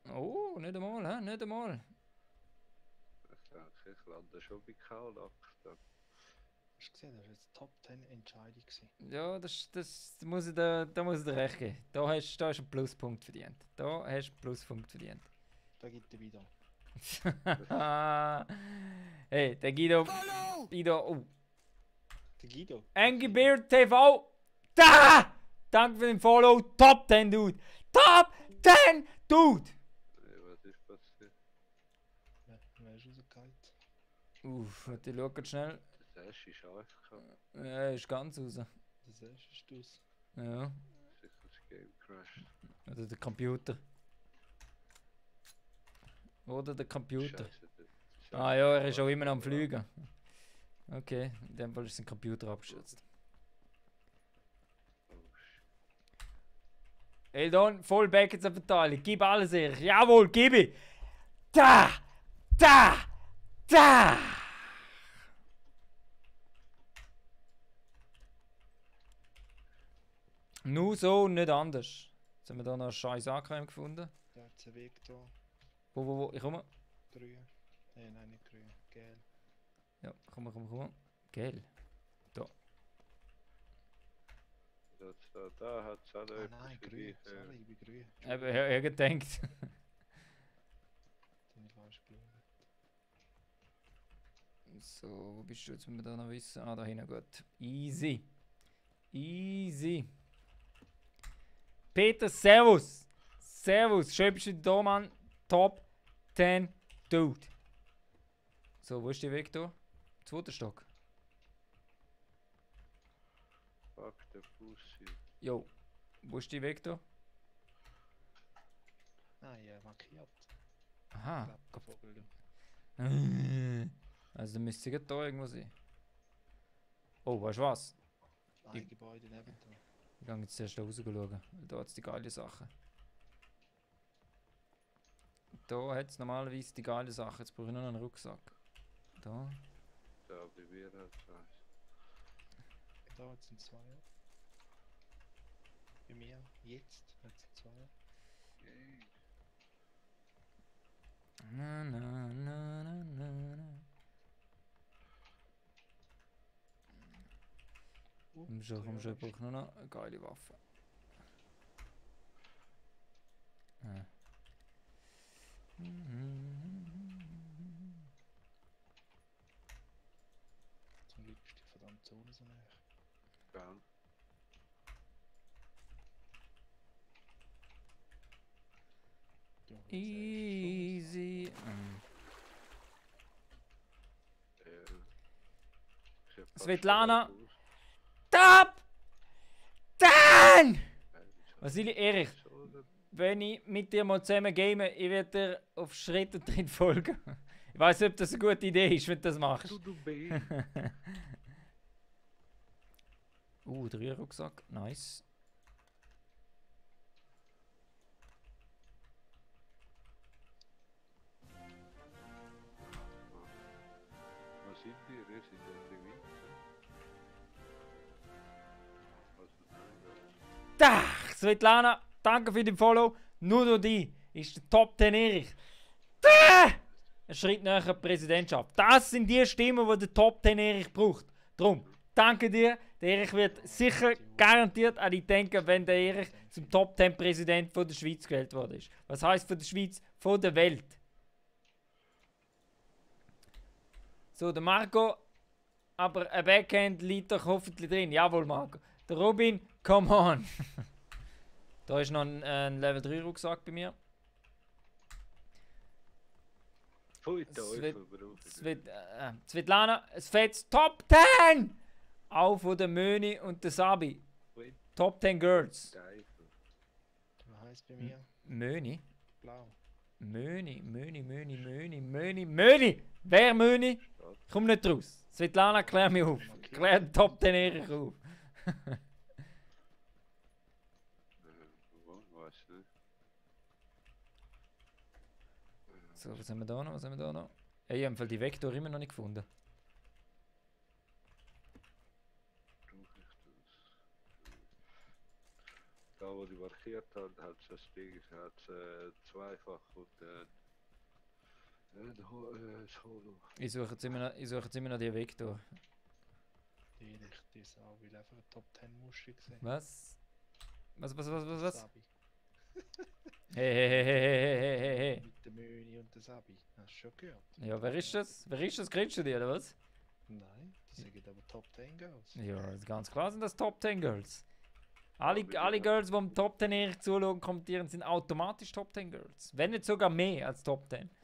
Oh, nicht einmal, hä? Nicht einmal. Ich lande schon bei Kaulak. Hast du gesehen, das war jetzt Top 10 Entscheidung gewesen. Ja, da muss ich dir recht geben. Da hast du einen Pluspunkt verdient. Da hast du einen Pluspunkt verdient. Da gibt er wieder. Hey, der Guido. Oh. Der Guido. Angry Beard TV. Da! Danke für den Follow. Top 10 Dude. Top 10 Dude! Was ist passiert? Ja, wer ist rausgehalten? Warte, ich schau grad schnell. Das erste ist AFK. Ja, ist ganz raus. Das erste ist das. Ja. Sicher das Game crashed. Oder der Computer. Oder der Computer. Scheiße, das Ah ja, er ist auch immer noch am Fliegen. Okay, in dem Fall ist sein Computer abgestürzt. Oh, shit. Eldon, voll back jetzt verteilen. Gib alles her. Jawohl, gib ich. Da! Nur so und nicht anders. Jetzt haben wir da noch einen scheiß Ankrem gefunden. Der hat einen Weg da. Wo? Ich komme. Grün. Nein, nicht grün. Gel. Ja, komm. Gell. Da hat es auch noch Ah etwas nein, für grün. dich, Sorry, ich bin grün. Er gedenkt. Den ich falsch geschaut. So, wo bist du jetzt, wenn wir da noch wissen? Ah, da hinten, gut. Easy. Peter, servus. Schön bist du da, Mann. Top 10 Dude. So, wo ist die Vektor? Zweiter Stock. Fuck der Pussy. Jo. Wo ist die Vektor? Nein, markiert. Aha. Klappt der Vogel. Also dann müsste sie da irgendwo sein. Oh, weißt du was? Ein Gebäude neben da. Ich gehe jetzt zuerst raus schauen. Da hat es die geile Sachen. Da hat es normalerweise die geile Sachen. Jetzt brauche ich nur noch einen Rucksack. Da. Da bei mir hat es eins. Da jetzt sind zwei. Bei mir jetzt hat es zwei. Yay. Na, na, na, na, na, na. Komm schon, ich brauche nur noch eine geile Waffe. Ah. Zum Glück ist die verdammte Zone so näher. Gell? Du, jetzt Easy. Ich hab fast Svetlana. schon gewusst. Stop! Dann! Vasili, Erich, So, dann- wenn ich mit dir mal zusammen game, ich werde dir auf Schritt und Tritt folgen. Ich weiß nicht, ob das eine gute Idee ist, wenn du das machst. Du B. 3 Rucksack, nice. Was sind die? Ihr sind ja die Winzer. Also, nein, Da! Svetlana, danke für den Follow. Nur durch die ist der Top 10 Erich. Da! Ein Schritt näher die Präsidentschaft. Das sind die Stimmen, die der Top 10 Erich braucht. Drum, danke dir. Der Erich wird sicher garantiert an dich denken, wenn der Erich zum Top 10 Präsident von der Schweiz gewählt worden ist. Was heißt von der Schweiz? Von der Welt. So, der Marco, aber ein Backhand liegt doch hoffentlich drin. Jawohl, Marco. Der Robin, come on. Da ist noch ein Level 3 Rucksack bei mir. Pfui Svet- Teufel, brauche ich. Svetlana, es fehlt Top 10! Auch von der Möni und der Sabi. Pfui Top 10 Girls. Teufel. Was heisst bei mir? Möni? Blau. Möni. Wer Möni? Komm nicht raus. Svetlana, klär mich auf. Klär den Top 10 Erich auf. Weiß nicht. So, was haben wir da noch? Ey, ich habe die Vektor immer noch nicht gefunden. Brauche ich das? Da, wo die markiert haben, hat es das Ding, hat es zweifach und das Holo. Ich suche jetzt immer noch die Vektor. Die Sau will einfach eine Top 10 Muschi gesehen. Was? Was? Sabi. Hey. Mit der Möni und der Sabi. Hast du schon gehört? Ja, wer ist das? Kennst du die, oder was? Nein, die sagen aber Top 10 Girls. Ja, ist ganz klar sind das Top 10 Girls. Alle Girls, die im Top 10 Erich zuschauen, kommentieren, sind automatisch Top 10 Girls. Wenn nicht sogar mehr als Top 10. Du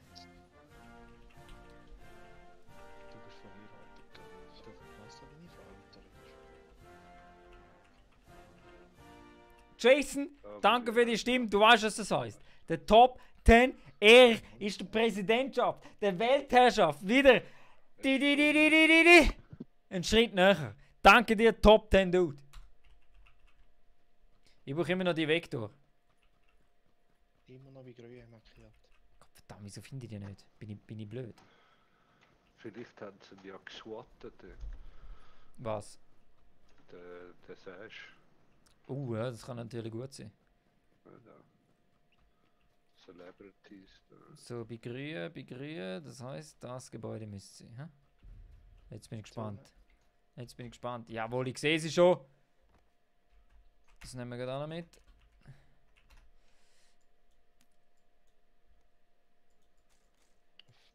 bist verheiratet, gell? Ich weiss doch, wie ich verheiratet bin. Jason, danke für die Stimme. Du weißt, was das heißt. Der Top 10 Erich ist die Präsidentschaft, der Weltherrschaft. Wieder ein Schritt näher. Danke dir, Top 10 Dude. Ich brauche immer noch die Vektor. Immer noch wie grün markiert. Gott verdammt, wieso finde ich die nicht? Bin ich blöd? Vielleicht haben sie ihn ja geswattet, Was? der Sash. Ja, das kann natürlich gut sein. Ja, da. Celebrities. Da. So, bei grün, das heisst, das Gebäude müsste sein. Hä? Jetzt bin ich gespannt. Jawohl, ich sehe sie schon. Das nehmen wir gerade auch noch mit.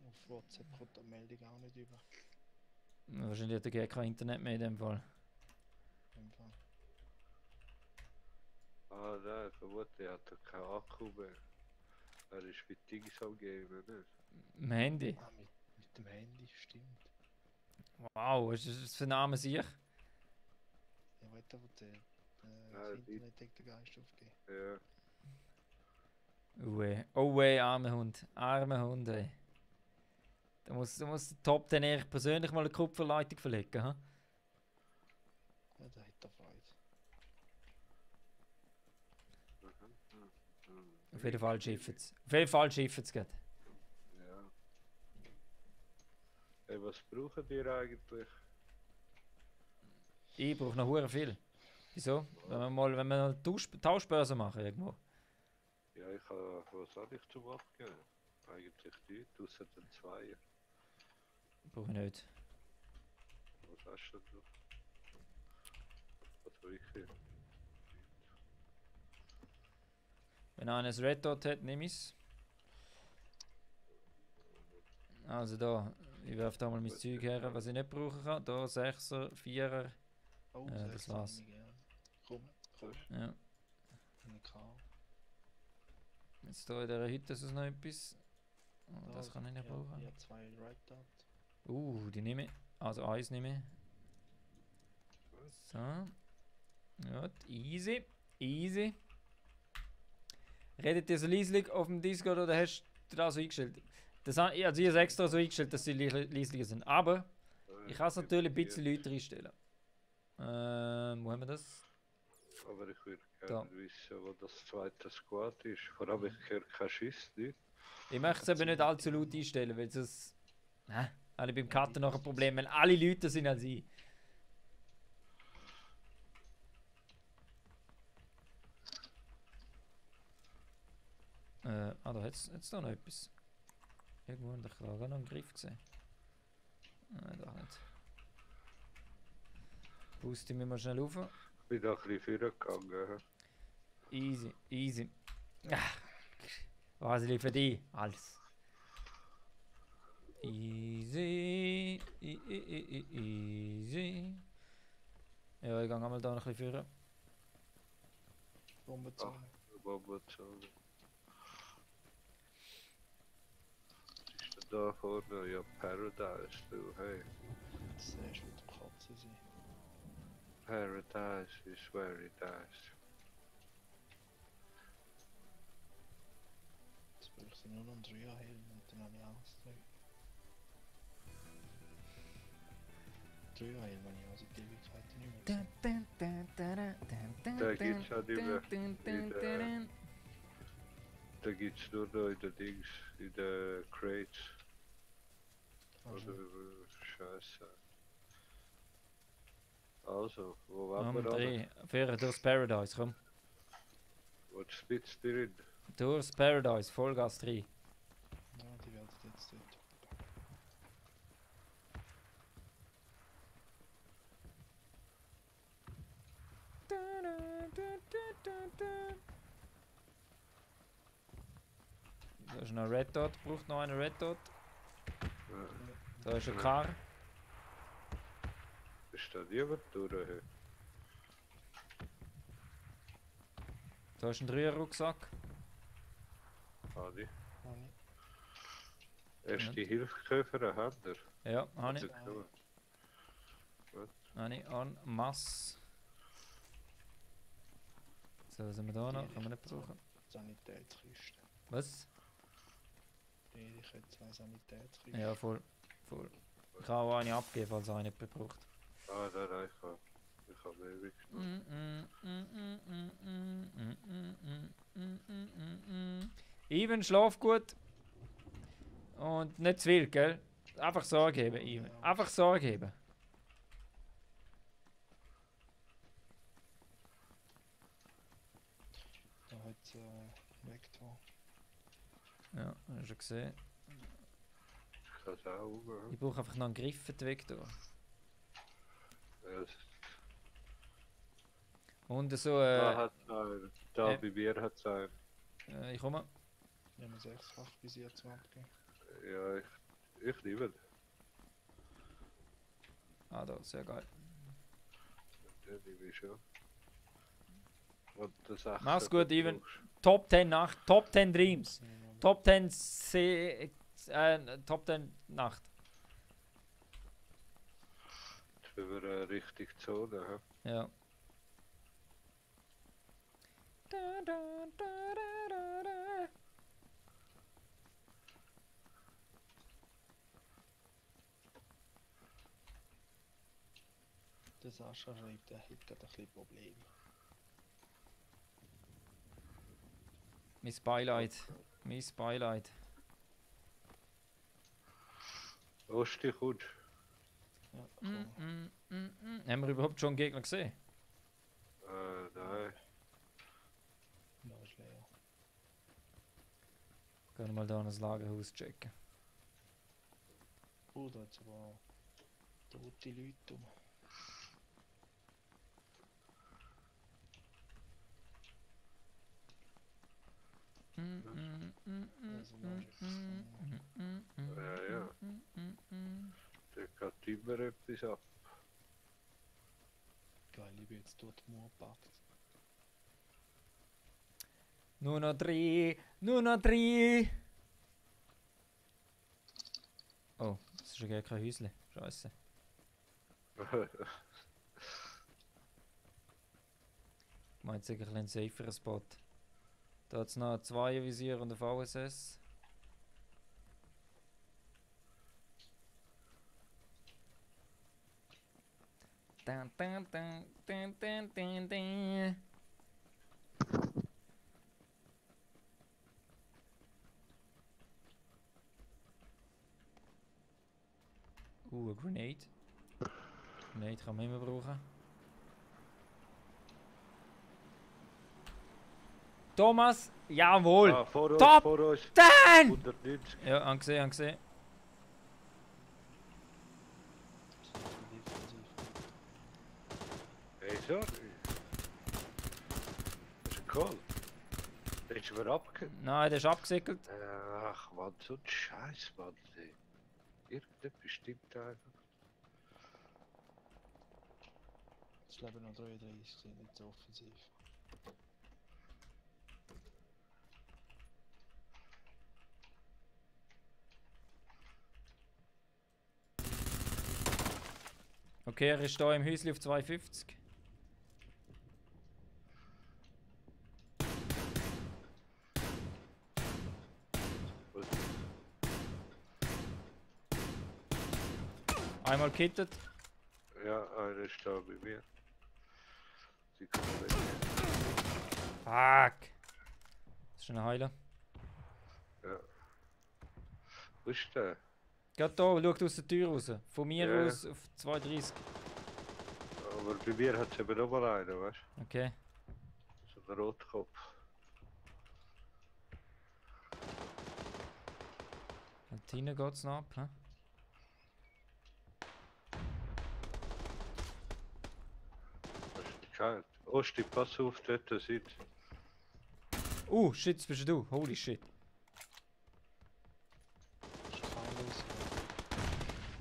Auf WhatsApp kommt die Meldung auch nicht über. Wahrscheinlich hat er kein Internet mehr in dem Fall. Im Fall. Ah, nein, vermutlich hat er keinen Akku mehr. Er ist mit Dings am Game, nicht? Im Handy. Ah, mit mit dem Handy, stimmt. Wow, was ist das für ein Name sicher? Ja, weiter erzählt. Ja, Das die- Internet hat den Geist aufgegeben. Ja. Oh weh, armer Hund. Armer Hund, ey. Da muss der Top dann ehrlich persönlich mal eine Kupferleitung verlegen, ha? Ja, da hat er Freude. Auf jeden Fall schiffen es. Auf jeden Fall schiffen es gerade. Ja. Hey, was brauchen die eigentlich? Ich brauche noch hure viel. Wieso? Wenn wir mal Tauschbörse machen irgendwo. Ja, ich habe, was habe ich zum Abgeben? Eigentlich nichts, außer den Zweier. Brauche ich nicht. Was hast du denn noch? Was habe ich hier? Wenn einer ein Red Dot hat, nehme ich es. Also da, ich werfe da mal mein Zeug her, was ich nicht brauchen kann. Da 6er, 4er. Oh, Ja, das war's. nehme ich gern. Komm. Ja. Eine K. Jetzt hier in dieser Hütte ist es noch etwas. Oh, das kann ich nicht Ja, brauchen. ja, 2 Red Dot. Die nehme ich. Also eins nehme ich. So. Gut, easy. Easy. Redet ihr so leislich auf dem Discord oder hast du da so eingestellt? Also ich habe es extra so eingestellt, dass sie leislicher sind. Aber ich kann es natürlich ein bisschen lauter einstellen. Wo haben wir das? Aber ich würde Da. gerne wissen, wo das zweite Squad ist. Vor allem, ich höre keinen Schiss nicht. Ich möchte es aber nicht allzu laut einstellen, weil sonst habe ich beim Cutten noch ein Problem, wenn alle Leute sind als ich. Da hat es da noch etwas. Irgendwo in der Klage noch einen Griff gesehen. Nein, da nicht. Puste mich mal schnell rauf. Ich bin da ein bisschen vorgegangen. Easy, easy. Was lief für dich? Alles. Easy. Easy. Ja, ich gehe einmal da noch ein bisschen vor. Bombenzone. Bombenzone. Was ist denn da vorne? Ja, Paradise, du, hey. Das siehst du, wie die Katzen sind. Paradise is very nice. Jetzt brauche ich nur noch einen 3er-Helm und dann habe ich alles drin. 3er-Helm habe ich also die Ewigkeiten nicht mehr gesehen. Da gibt's ja nicht mehr. Da gibt's nur noch in den Dings, in den Crates. Oder Scheiße. Also, wo waren wir da? Führen durchs Paradise, komm. Was spitzt drin? Durchs Paradise, Vollgas 3. Ja, die werden jetzt dort. Da ist noch ein Red Dot, braucht noch einen Red Dot. Da ist ein Car. Ist da niemand durch? Da ist ein 3er-Rucksack. Adi. Habe ich. Erst die Hilfskäfer haben wir. Ja, habe ich. Also, Habe ich en masse. So, was haben wir da noch? Kann man nicht brauchen. Sanitätskiste. Was? Ich hätte 2 Sanitätskisten. Ja, voll. Voll. Ich kann auch eine abgeben, falls einer jemand braucht. nein, ich habe ewig genommen. Even, schlaf gut. Und nicht zu viel, gell? Einfach Sorge geben, Even. Einfach Sorge geben. Da hat es Vektor. Ja, hast du schon gesehen. Ich kann es auch umgehen. Ich brauche einfach noch einen Griff für die Vektor. Ja, Und so, da hat es einen. Da bei mir hat es einen. ich komme. Wir haben 6-fach bis jetzt abgegeben. Ja, ich nehme ihn. Ah, da, sehr geil. Den nehme ich schon. Und das 8. Mach's gut, Even. Top 10 Nacht, Top 10 Dreams. Top 10 Top 10 Nacht. Über Richtung Zone, hä? Ja. Da, da, da, da, da, da. Der Sascha schreibt, er hat gerade ein bisschen Probleme. Mein Beileid. Mein Beileid. Osti kommst. Ja, cool. Haben wir überhaupt schon einen Gegner gesehen? Nein. Da ist leer. Können wir mal da das Lagerhaus checken. Oh, da hat es aber auch tote Leute um. Also, Ja. Der geht immer etwas ab. geil, ich bin jetzt dort Moor gepackt. Nur noch 3! Nur noch 3! Oh, das ist ja gar kein Häusle. Scheiße. Ich meine, jetzt sicher ein saferer Spot. Da hat es noch 2 Visier und ein VSS. Dun, dun, dun, dun, dun, dun, dun. Een grenade. Grenade gaan we immer brauchen. Thomas, jawohl! Vor uns, Top! vor uns. Dan! 190. Ja, angesehen, angesehen. Hey, sorry. Das ist ein Call. Der ist wieder abgekippt. Nein, der ist abgesickelt. Ach man, so ein Scheiß, Mann. Ey. Irgendetwas stimmt einfach. Es leben noch 33, sind nicht so offensiv. Okay, er ist hier im Häuschen auf 250. Einmal kittet. Ja, einer ist da bei mir. Sie kommen weg. Fuck! Das ist ein Heiler. Ja. Wo ist der? Geht da, schaut aus der Tür raus. Von mir Ja. aus auf 230. Aber bei mir hat es eben noch mal einen, weißt du? Okay. So ein Rotkopf. Und hinten geht's noch ab. He? Das ist kalt. Osti, pass auf, dort sind. Shit, das bist du. Holy shit. Ist kein los.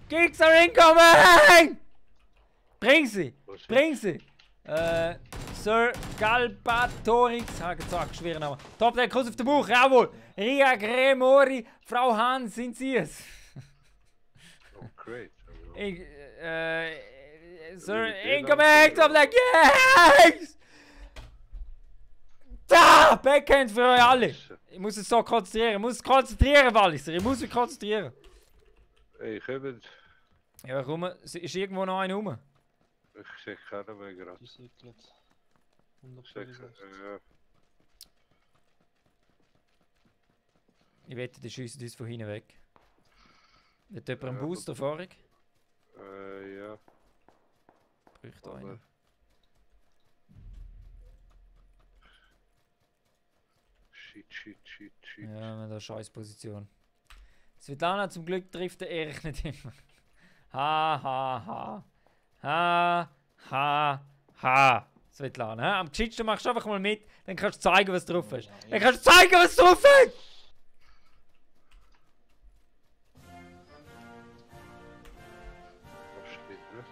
Gigs are incoming! Bring sie! Wo sind Bring sie! Sir Galbatorix. Ha, gesagt, schwerer Name. Top, der Kuss auf den Bauch, jawohl! Ria Gremori, Frau Hahn, sind sie es? Oh, great. Ich, Sir, Wie viel incoming! hast du Top, der Gigs! Da! Backhand für euch alle! Ich muss es so konzentrieren, ich muss es konzentrieren, Walliser, ich muss mich konzentrieren. Ey, kommt. Ja, rum, ist irgendwo noch einer rum? Ich sehe keinen mehr gerade. Die Cyclet. Ich sehe 165. ja. Ich wette, die schiessen uns von hinten weg. Hat jemand einen Ja, Booster vorig? Ja. Bräuchte Aber- einen. Shit. Ja, wir haben eine scheiß Position. Svetlana, zum Glück trifft der Erich nicht immer. Ha. Svetlana, hä? Am Cheatschen machst du einfach mal mit, dann kannst du zeigen, was drauf ist. Dann kannst du zeigen, was drauf ist! Das stimmt, ne?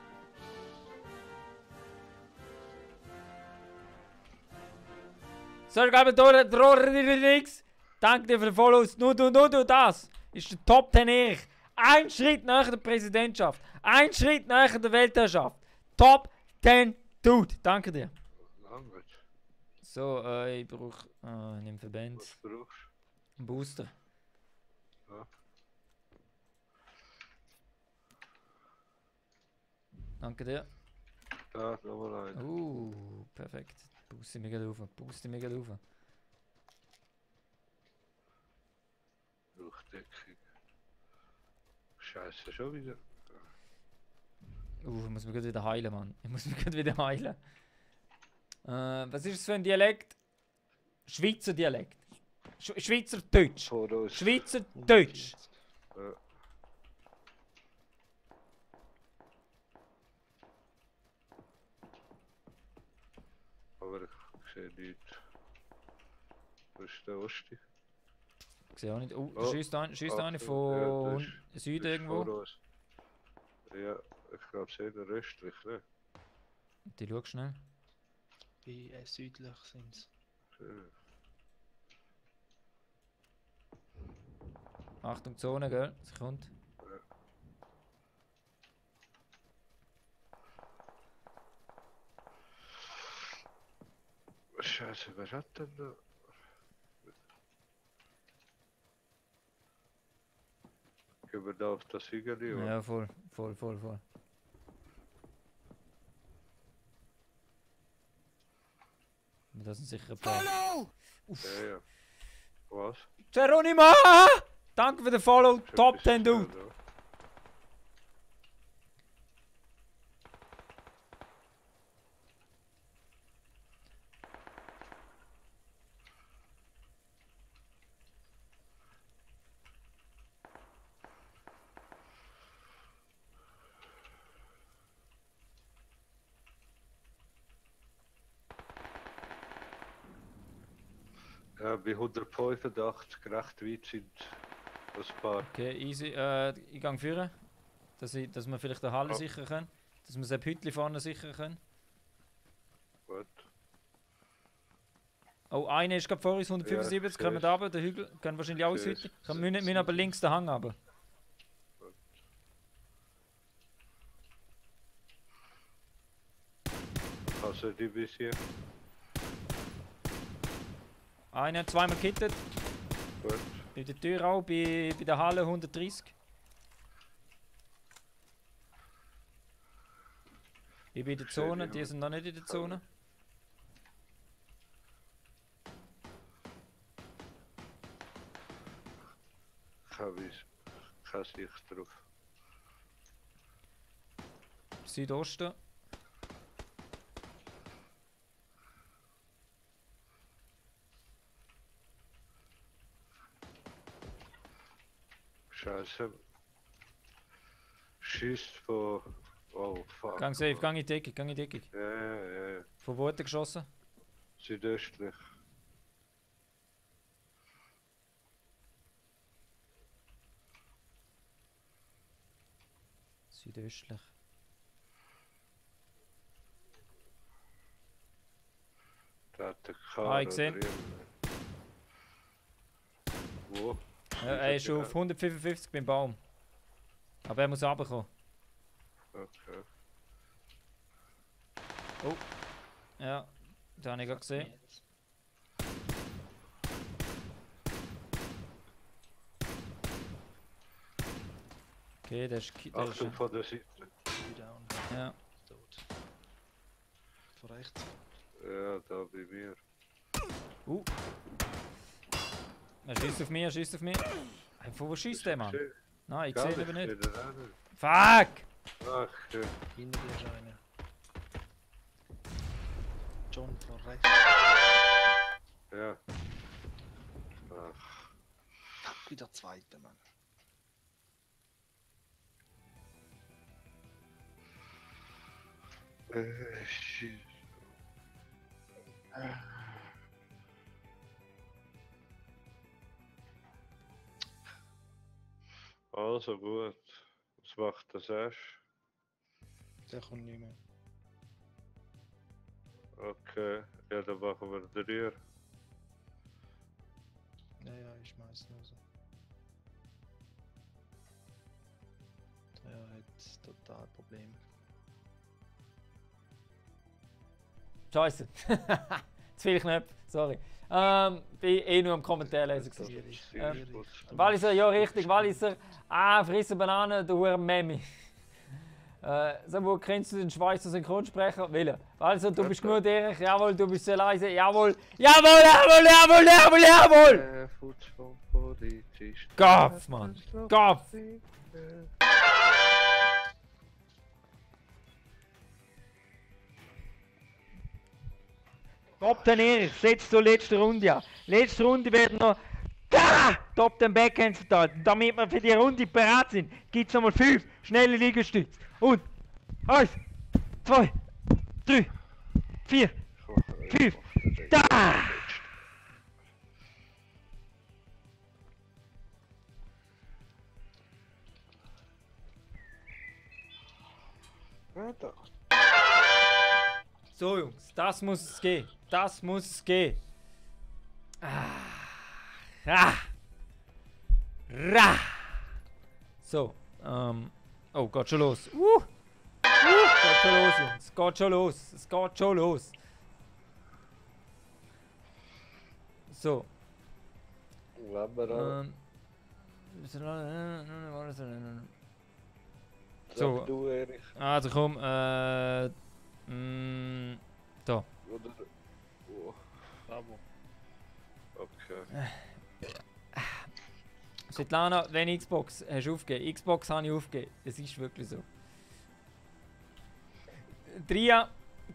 Sir Galbatorix, danke dir für den Follows. Nur du das. Ist der Top 10 Erich. Ein Schritt nach der Präsidentschaft. Ein Schritt nach der Weltherrschaft. Top 10 Dude. Danke dir. Lange. So, ich brauche. Nimm Verband. Was brauchst Ein Booster. du? Ja. Danke dir. Da, nochmal ein. Perfekt. Booste mich gerade auf. Booste mich gerade auf. Rauchdeckung. Scheiße, schon wieder. Ich muss mich gerade wieder heilen, Mann. Ich muss mich gerade wieder heilen. Was ist das für ein Dialekt? Schweizer Dialekt. Schweizer Deutsch. Voraus. Schweizer Deutsch. Ja. Aber ich sehe nichts. Wo ist der Osti? Ich sehe auch nicht. Oh, Oh, schießt einer Ja, von das Süden ist irgendwo. voraus. Ja, ich glaube, es ist eher östlich, ne? Die schau schnell. Wie südlich sind sie. Ja. Achtung, Zone, gell? Sie kommt. Scheiße, wer hat denn da? Gehen wir da auf das Hügel, oder? Ja, voll. Das sind sicher ein paar. Ja, ja. Was? Geronimo! Danke für den Follow. Ist Top etwas 10 Dude. schnell, ja, bei 185 recht weit sind ein paar. Okay, easy. Ich gehe führen. Dass wir vielleicht eine Halle Ja. sichern können. Dass wir das Hütli vorne sichern können. Gut. Oh, einer ist gerade vor uns, 175. Ja, Kommen wir da runter, der Hügel. Können wahrscheinlich auch ins Sehr- Hütli. Wir müssen aber links den Hang runter. Also die bis hier. Einer, zweimal gekittet. Gut. Bei der Tür auch, bei der Halle 130. Ich bin in der Zone, die sind noch nicht in der Zone. Kein Sicht drauf. Südosten. Scheiße. Schießt von. Oh fuck. Gang safe, gang in die Deckung. Ja. Von wo hat er geschossen? Südöstlich. Südöstlich. Da hat der Kar. Ich gesehen. Wo? Ja, er ist auf 155 beim Baum. Aber er muss runterkommen. Okay. Ja, den habe ich gerade gesehen. Jetzt. Okay, der ist. Achtung von der Seite. Two down. Ja. Tot. Von rechts. Ja, da bei mir. Er schießt auf mich, Von wo schießt der, Mann? Nein, ich Gar sehe ihn aber nicht. sehe den auch nicht. Fuck! Ach, ja. Hinter dir ist einer. John von rechts. Ja. Ach. Fuck, wieder zweiter, Mann. Shit. Also gut. Was macht das erst? Der kommt nicht mehr. Okay. Ja, dann machen wir drei. Ja, ich schmeiß nur so. total Problem. Scheiße. Zu viele Knöpfe, sorry. Bin eh nur am Kommentar lesen. Schwierig, Ja. schwierig. Walliser, ja richtig, Walliser. Frissen Banane, du hure Memi. Samuel, kennst du den Schweizer Synchronsprecher? Wille. Walliser, du bist nur der. Jawohl, du bist sehr leise. Jawohl. Jawohl, jawohl, jawohl, jawohl, jawohl. Fuß vom Polizisten. Kopf, Mann. Kopf. Top den Erich, setzt zur letzten Runde an. Letzte Runde werden noch Top den Backhand verteilt. Und damit wir für die Runde bereit sind, gibt es nochmal 5 schnelle Liegestütze. Und 1, 2, 3, 4, 5. Da! Weiter. So, Jungs, das muss es gehen. Das muss es gehen. So, oh, geht schon los. Geht schon los, Jungs. Geht schon los. Es geht schon los. So. Labber. So. Du, Erich. Also komm, da. Oder. Oh, Bravo. okay. Svetlana, wenn Xbox hast du aufgegeben? Xbox habe ich aufgegeben. Es ist wirklich so. Dria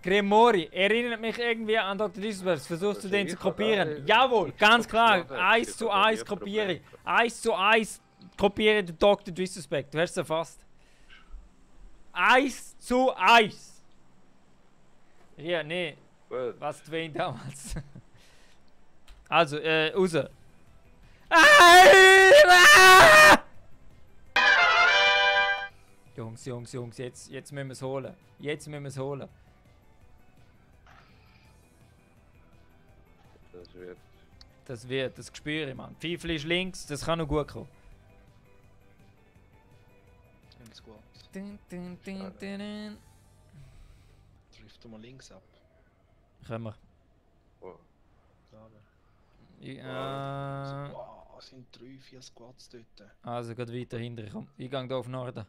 Gremori erinnert mich irgendwie an Dr. Disselberg. Versuchst du den zu kopieren? Jawohl, ganz klar. 1 zu 1 kopiere ich. 1 zu 1 kopiere den Dr. Disrespect. Du hast es erfasst. 1 zu 1. Ja, nee. Gut. Was Dwayne damals. Also, raus. Ah! Jungs, Jungs, Jungs, jetzt müssen wir es holen. Jetzt müssen wir es holen. Das wird. Das spüre ich, Mann. Pfeifel ist links, das kann noch gut kommen. Ganz gut. Dun, dun, dun, dun, dun. Trifft mal links ab. Können wir. Oh. Gerade. Ja, Wow, es sind 3-4 Squats dort. also geht weiter hinter. Komm, ich gehe hier auf Norden.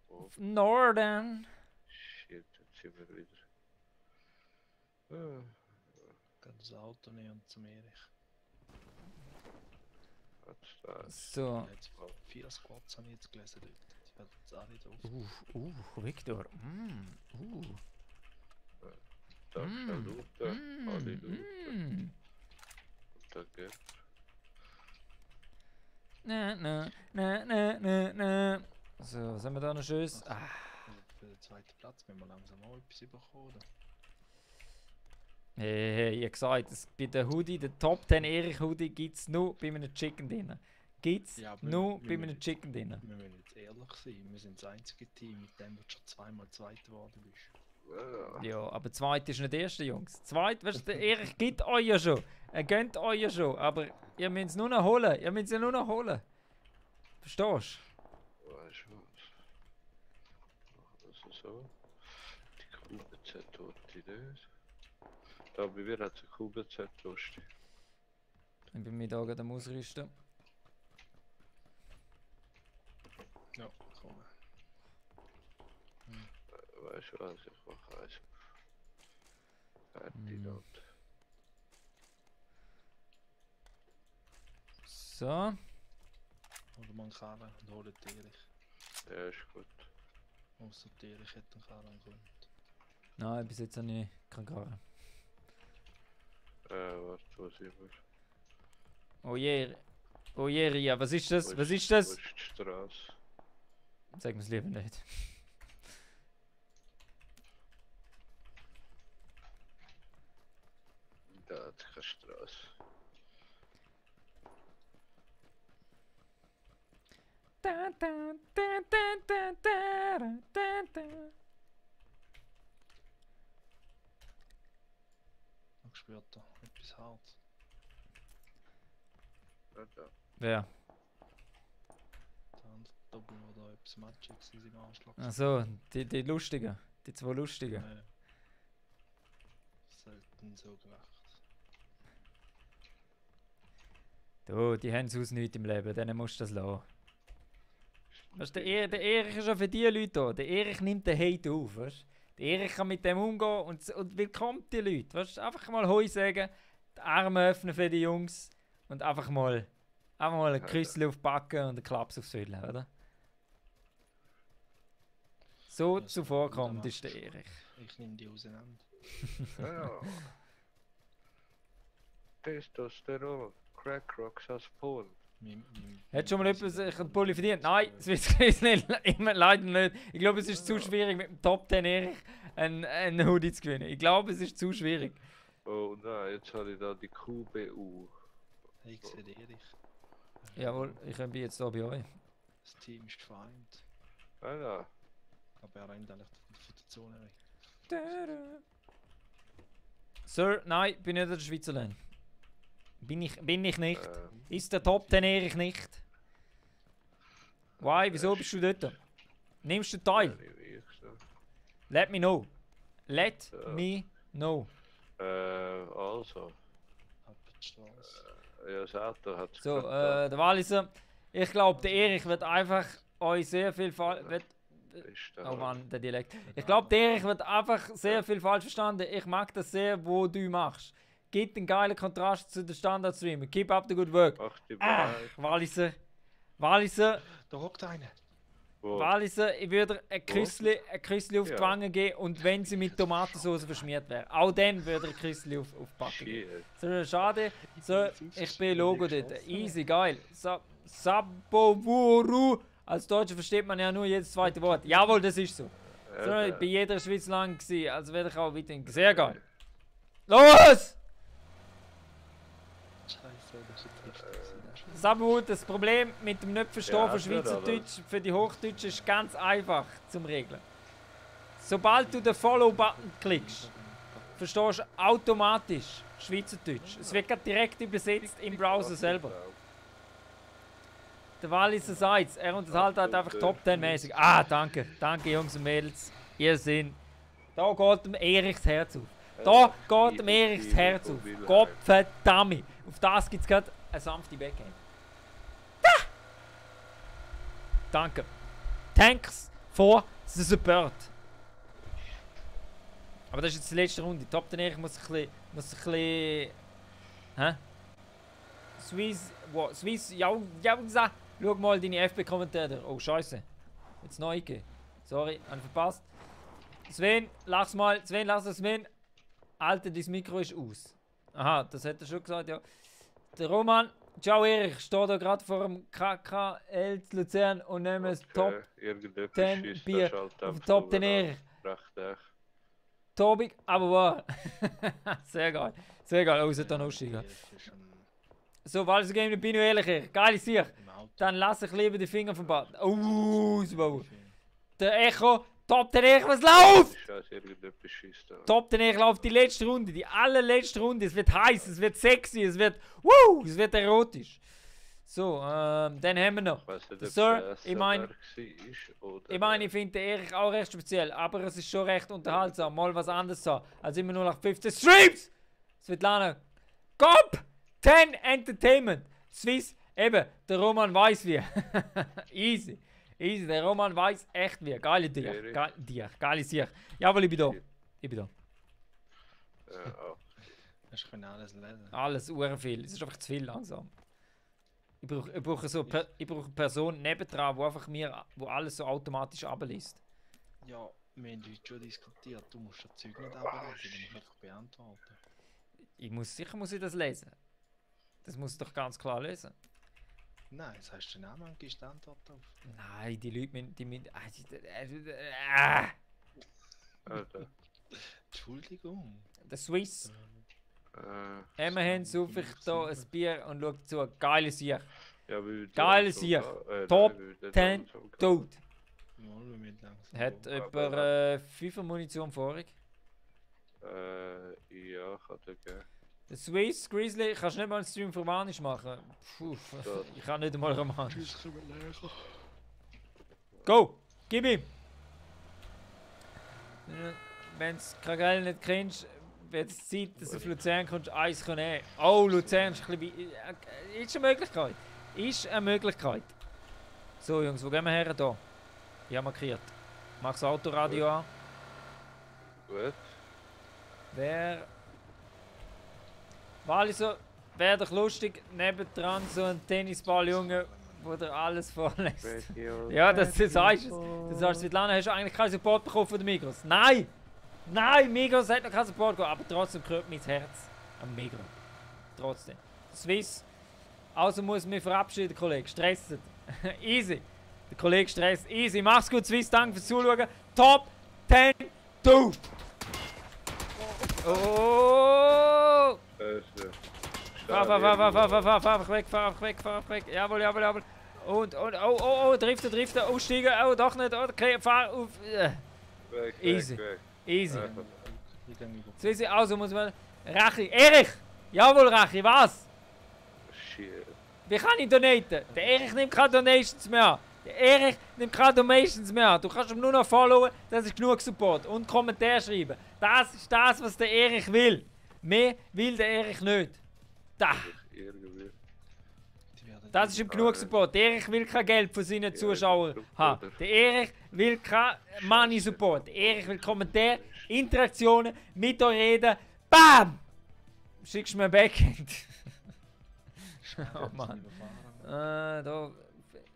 Oh. Auf Norden. Shit, jetzt sind wir wieder. Ah, Geht das Auto nehmen und zum Erich. hat's das. So. Jetzt 4 Squats habe ich jetzt gelesen dort. Die werden jetzt alle drauf. Victor. Danke, Luther. Halleluja. Und dann geht. Na. So, was haben wir da noch Schönes? Ah, Für den zweiten Platz müssen wir langsam auch etwas bekommen. Oder? hey, ich gesagt, bei der Hoodie, der Top 10 Erich Hoodie gibt es nur bei einem Chicken Dinner. Gibt es Ja, aber nur wir bei müssen einem jetzt- Chicken Dinner. Wir müssen jetzt ehrlich sein, wir sind das einzige Team, mit dem du schon zweimal Zweiter geworden bist. Ja, aber zweit ist nicht der erste, Jungs. Zweit, weißt du, der Erich gibt euch ja schon. Er gönnt euch ja schon. Aber ihr müsst es nur noch holen. Ihr müsst es nur noch holen. Verstehst du? Weißt du was? Machen wir es so. Die QBZ tut die nicht. Da bei mir hat es eine QBZ lustig. Ich bin mir da gerade am Ausrüsten. Ja, komm. Weißt du was? Ich mache eins. Fertig und. So. Oder man kann und holt die Erich. Ja, ist gut. Außer die Erich hat den Karren geholt. Nein, bis jetzt habe ich keine Karre. Warte, wo sind wir? Oh je. Oh je, Ria, was ist das? Wo Was ist Wo das? ist die Straße? Sag mir es lieber nicht. Da hat es keine Straße. Man spürt da etwas hart. Ja, da. Wer? oben oder etwas Matschiges in seinem Anschlag. Achso, die Lustigen. Die zwei Lustigen. Selten so gemacht. Du, die haben sonst nichts im Leben, denen musst du das lassen. Weißt, der Erich ist ja für die Leute da. Der Erich nimmt den Hate auf, weißt? Der Erich kann mit dem umgehen und willkommt die Leute. Weißt? Einfach mal Hoi sagen, die Arme öffnen für die Jungs und einfach mal ein Küsschen auf die Backen und einen Klaps aufs Hülle, oder? So Ja, zuvorkommend so ist der Erich. Ich nehme die auseinander. Ja. Testosteron. Crack Rocks aus Polen. Hat schon mal jemand sich einen Pulli verdient? Nein, das ist nicht, leider nicht. Ich glaube, es ist zu schwierig, mit dem Top 10 Erich einen Hoodie zu gewinnen. Ich glaube, es ist zu schwierig. Oh nein, jetzt habe ich da die QBU. Ich sehe Erich. Jawohl, ich bin jetzt hier bei euch. Das Team ist vereint. Ah ja. Aber er rennt eigentlich von der Zone weg. Sir, nein, bin nicht der Schweizer Lehn. Bin ich nicht. Ist der Top 10 Erich nicht? Why? Wieso bist du dort? Nimmst du teil? Let me know. Let me know. Also. Ab die Straße. Ja, das Auto hat So, der Walliser. Ich glaube, der Erich wird einfach euch sehr viel Oh Mann, der Dialekt. Ich glaube, der Erich wird einfach sehr viel falsch verstanden. Ich mag das sehr, wo du machst. Gibt einen geilen Kontrast zu den Standard-Streamer. Keep up the good work. Ach, die Walliser. Da hockt einer. Walliser, ich würde ein Küssli auf die Wange geben und wenn sie mit Tomatensauce verschmiert wäre. Auch dann würde ich ein Küssli auf die Backe geben. So, schade. So, ich bin Logo dort. Easy, geil. Sabovuru. Als Deutscher versteht man ja nur jedes zweite Wort. Jawohl, das ist so. So, ich bin jeder Schweiz lang gewesen, also werde ich auch weiterhin. Sehr geil. Los! Scheiße, das ist jetzt richtig. Sabu, das Problem mit dem nicht Verstehen Ja, von Schweizerdeutsch für die Hochdeutschen ist ganz einfach zum Regeln. Sobald du den Follow-Button klickst, verstehst du automatisch Schweizerdeutsch. Es wird direkt übersetzt im Browser selber. Der Walliser sagt, er unterhält halt einfach Top 10 mäßig. Ah, danke. Danke, Jungs und Mädels. Ihr seid. Da geht dem Erich das Herz auf. Da geht dem Erich das Herz auf. Gott verdammt. Auf das gibt es gerade eine sanfte Backhand. Danke. Thanks for the support. Aber das ist jetzt die letzte Runde. Top 10 Erich muss ein bisschen. Hä? Swiss, ja, schau mal deine FB-Kommentare. Oh, Scheiße. Jetzt neu eingehen. Sorry, habe verpasst. Sven, lass mal. Sven. Alter, dein Mikro ist aus. Aha, das hat er schon gesagt, ja. Der Roman, ciao Erich, steht da gerade vor dem KKL zu Luzern und nehme das Top 10 Bier auf Top 10 Erich. Tobi, aber wahr. Sehr geil. Oh, sollte da noch aussteigen. So, weil es Game nicht bin ich ehrlich. Geile Sicht. Dann lasse ich lieber die Finger vom Button. Super. Der Echo. Top 10 Erich, was läuft? Top 10 Erich läuft die letzte Runde. Die allerletzte Runde. Es wird heiß, es wird sexy, es wird erotisch. So, dann haben wir noch. Sir, ich meine, ich finde den Erich auch recht speziell, aber es ist schon recht unterhaltsam, mal was anderes zu haben, als immer nur nach 15 Streams. Svetlana, Gop 10 Entertainment, Swiss, eben, der Roman weiß wie. Easy, der Roman weiß echt wie. Geile Dir, geile Sicht. Jawohl, ich bin da. Ich kann alles lesen. Alles viel. Es ist einfach zu viel langsam. Ich brauche eine Person nebendran, wo alles so automatisch abliest. Ja, wir haben heute schon diskutiert. Du musst das Zeug nicht ablesen, du musst einfach beantworten. Sicher muss ich das lesen. Das muss ich doch ganz klar lesen. Nein, das heißt den Namen und gibst die Antwort auf. Nein, die Leute müssen. Entschuldigung. Der Swiss. Immerhin suche ich hier ein Bier und schaue zu. Geile Sicht. Geile Sicht. Top 10 tot. Hat etwa 5 Munition vorig. Ja, kann er geben. Der Swiss Grizzly, kannst du nicht mal einen Stream für Romanisch machen? Puh, ich kann nicht einmal Romanisch. Go! Gib ihm! Wenn's kein Geld nicht kriegst, wird es Zeit, dass du auf Luzern kommst, eins nehmen. Oh, Luzern ist ein bisschen ist eine Möglichkeit. Ist eine Möglichkeit. So Jungs, wo gehen wir her da? Ich habe markiert. Mach das Autoradio an. Gut. Wäre so, wäre doch lustig, nebendran so ein Tennisballjunge, wo dir alles vorlässt. Ja, du sagst es. Du sagst, Svetlana, hast du eigentlich keinen Support bekommen von den Migros? Nein! Nein, Migros hat noch keinen Support bekommen, aber trotzdem gehört mein Herz am Migros. Trotzdem. Swiss. Also muss mich verabschieden, Kollege. Stresset. Easy. Der Kollege stresst. Easy. Mach's gut, Swiss. Danke fürs Zuschauen. Top 10 2. Oh! Fahr weg. Jawohl. Und, oh, driften, aussteigen, oh, doch nicht, okay, fahr auf. Easy. Easy. Swissi, also muss man. Rachi, Erich! Jawohl, Rachi, was? Shit. Wie kann ich donaten? Der Erich nimmt keine Donations mehr. Du kannst ihm nur noch followen, das ist genug Support. Und Kommentar schreiben. Das ist das, was der Erich will. Mehr will der Erich nicht. Da. Das ist ihm genug Support. Der Erich will kein Geld von seinen Zuschauern haben. Der Erich will kein Money Support. Der Erich will Kommentare, Interaktionen, mit euch reden. BAM! Schickst du mir ein Backend? Oh Mann. Da.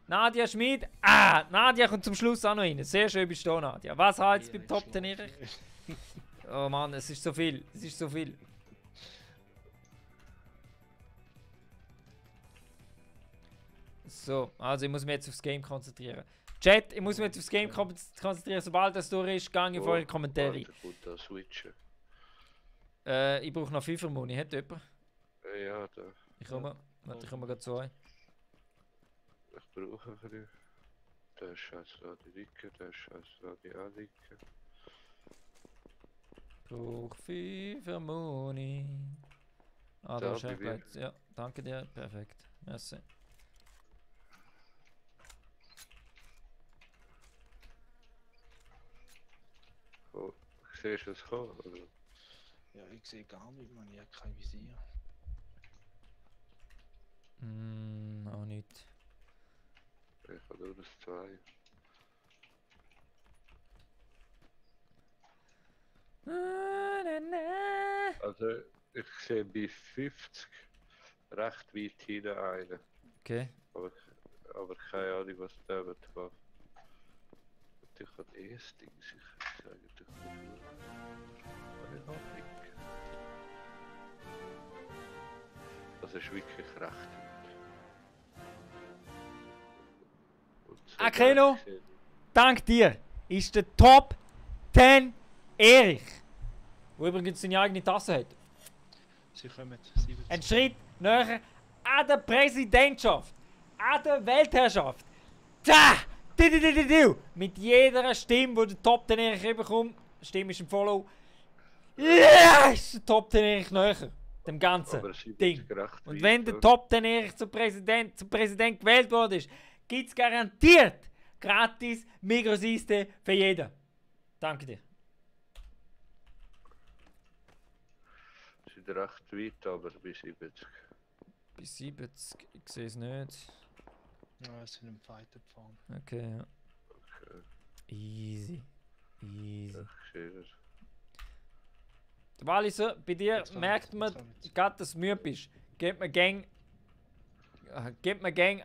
Nadia Schmid. Nadia kommt zum Schluss auch noch rein. Sehr schön bist du da, Nadia. Was heißt beim Top 10 Erich? Oh Mann, es ist so viel. So, also ich muss mich jetzt aufs Game konzentrieren. Chat, ich muss mich jetzt aufs Game konzentrieren. Sobald das durch ist, gehe ich vor in die Kommentare. Ich brauche noch 5 Muni. Hat jemand? Ja, da. Ich komme gerade zu euch. Ich brauche ein bisschen. Der Scheiß die Dicke, der Scheiß die Dicke. Ich brauche 5 Muni. Da ist Platz. Ja, danke dir. Perfekt. Merci. Oh, siehst du es kommen, oder? Ja, ich sehe gar nicht, man. Ich habe kein Visier. Auch nicht. Ich habe nur das 2. Also, ich sehe bei 50 recht weit hinten einen. Okay. Aber keine Ahnung, was der wird machen. Ich kann das Ding sicher sagen, ich kann nur. Das ist wirklich recht. Akeno, dank dir ist der Top 10 Erich, der übrigens seine eigene Tasse hat. Sie kommen 70. Ein Schritt näher an der Präsidentschaft, an der Weltherrschaft. Da! Mit jeder Stimme, die der Top 10 Erich bekommt, Stimme ist im Follow, ist der Top 10 Erich näher. Dem ganzen Ding. Und wenn der Top 10 Erich zum Präsident gewählt worden ist, gibt es garantiert gratis Mikrosiste für jeden. Danke dir. Sie sind recht weit, aber bis 70. Bis 70, ich sehe es nicht. Ja, es sind im Fighter gefahren. Okay, ja. Okay. Easy. Ich sehe das. Walliser, bei dir merkt man gerade, dass du müde bist. Gebt mir Gang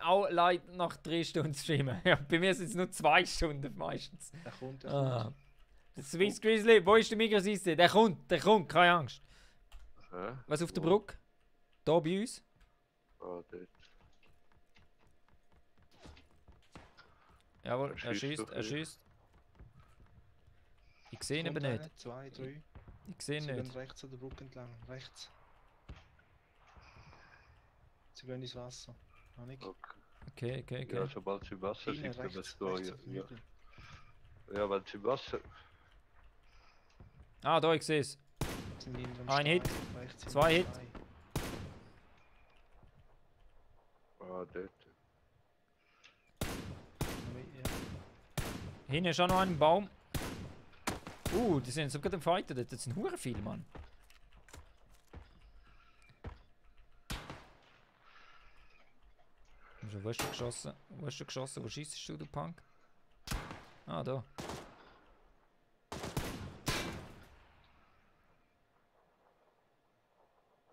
auch Leute nach 3 Stunden streamen. Ja, bei mir sind es nur 2 Stunden meistens. Der kommt. Der Swiss Grizzly, wo ist der Mikrosiste? Der kommt, keine Angst. Hä? Was auf der Brücke? Da bei uns? Ah, dort. Jawohl, er schießt. Ich sehe ihn aber nicht. 2, 3. Ich sehe ihn Sie nicht. gehen rechts an der Brücke entlang. Rechts. Sie gehen ins Wasser. Noch nicht. Okay. Okay. Ja, sobald sie im Wasser sind, können wir es da. Ja, wenn sie im Wasser. Ah, da, ich sehe es. Ein Hit. 2 Hit. Ah, dort. Hinten ist auch noch ein Baum. Die sind so gerade im Fighten. Das sind hure viel, Mann. Wo hast du geschossen? Wo hast du geschossen? Wo schießt du, Punk? Ah, da.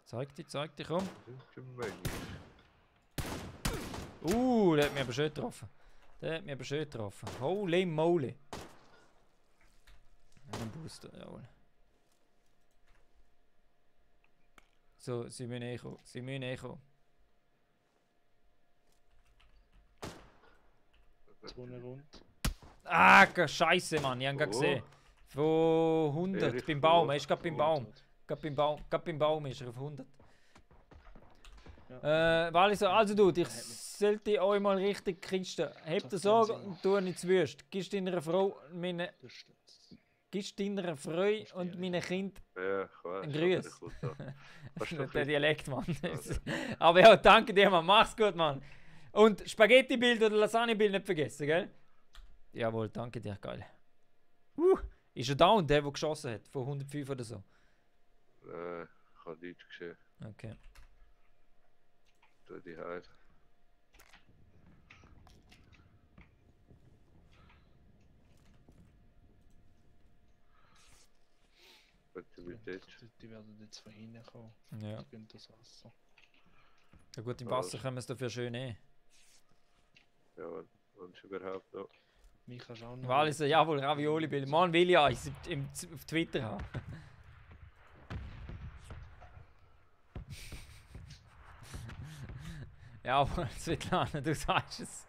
Zeig dich, komm. Der hat mich aber schön getroffen. Holy moly. Ein Booster, jawohl. So, sie müssen kommen. Zone rund. Scheiße, Mann, ich hab ihn gerade gesehen. Von 100 beim Baum, er ist gerade beim Baum. Gerade beim Baum ist er auf 100. Ja. Also du, ich sollte euch mal richtig kisten. Hebt das so und tu nicht zu wüst. Gibst deiner Frau und meinen Kind Ja, ich weiß. ein Grüß. Was Der Dialekt, Mann. Aber ja, danke dir, Mann. Mach's gut, Mann. Und Spaghetti-Bild oder Lasagne-Bild nicht vergessen, gell? Jawohl, danke dir, geil. Ist er down, der geschossen hat? Von 105 oder so? Ich habe nichts gesehen. Okay. Da die Heide. Bitte mit dort. Die werden jetzt von hinten kommen. Ja. Ich bin das Wasser. Ja gut, im Wasser können wir es dafür schön nehmen. Ja, wenn es überhaupt noch. Mich kannst du auch noch. Walliser, jawohl, Ravioli-Bild. Mann, will ich eins auf Twitter haben. Jawohl, Svetlana, du sagst es.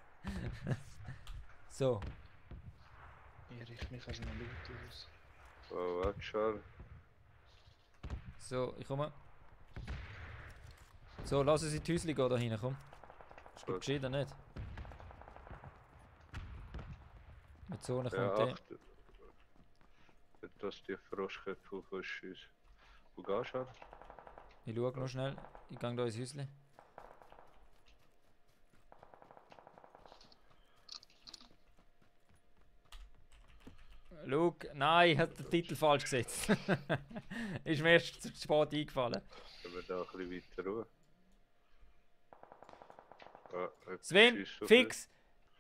So. Erich, mich kannst du noch Loot aus. Oh, warte schon. So, ich komme. So, lass uns in die Häuschen gehen da hinten, komm. Ist gut geschehen, nicht? Mit so einer Ja, kommt der. achte. Nicht, dass die Froschköpfe auf uns schiessen. Wo gehst du? Ich schau noch schnell. Ich gehe da ins Häuschen. Schau, nein, ich habe den Titel falsch gesetzt. Ist mir erst zu spät eingefallen. Können wir da ein bisschen weiter ruhen? Sven, fix!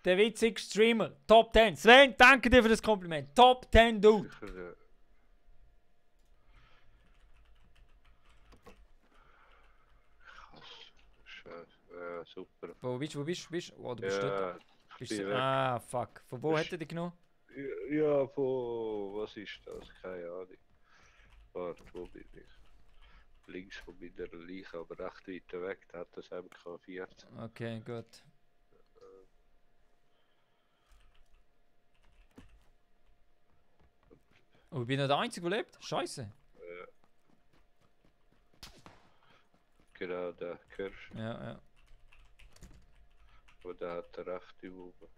Der witzige Streamer, Top 10. Sven, danke dir für das Kompliment. Top 10 Dude. Sicher, Scheiße. Ja, super. Wo bist du? Oh, du bist Ja, dort. ich bin weg. Ah, fuck. Von wo Bist- hat er dich genommen? Ja, von. Was ist das? Keine Ahnung. Warte, wo bin ich? Links von meiner Leiche, aber recht weit weg. Da hat das MK14. Okay, gut. Oh, ich bin noch der Einzige, der lebt? Scheiße. Genau, der Kirsch. Ja. Aber der hat eine rechte Wube.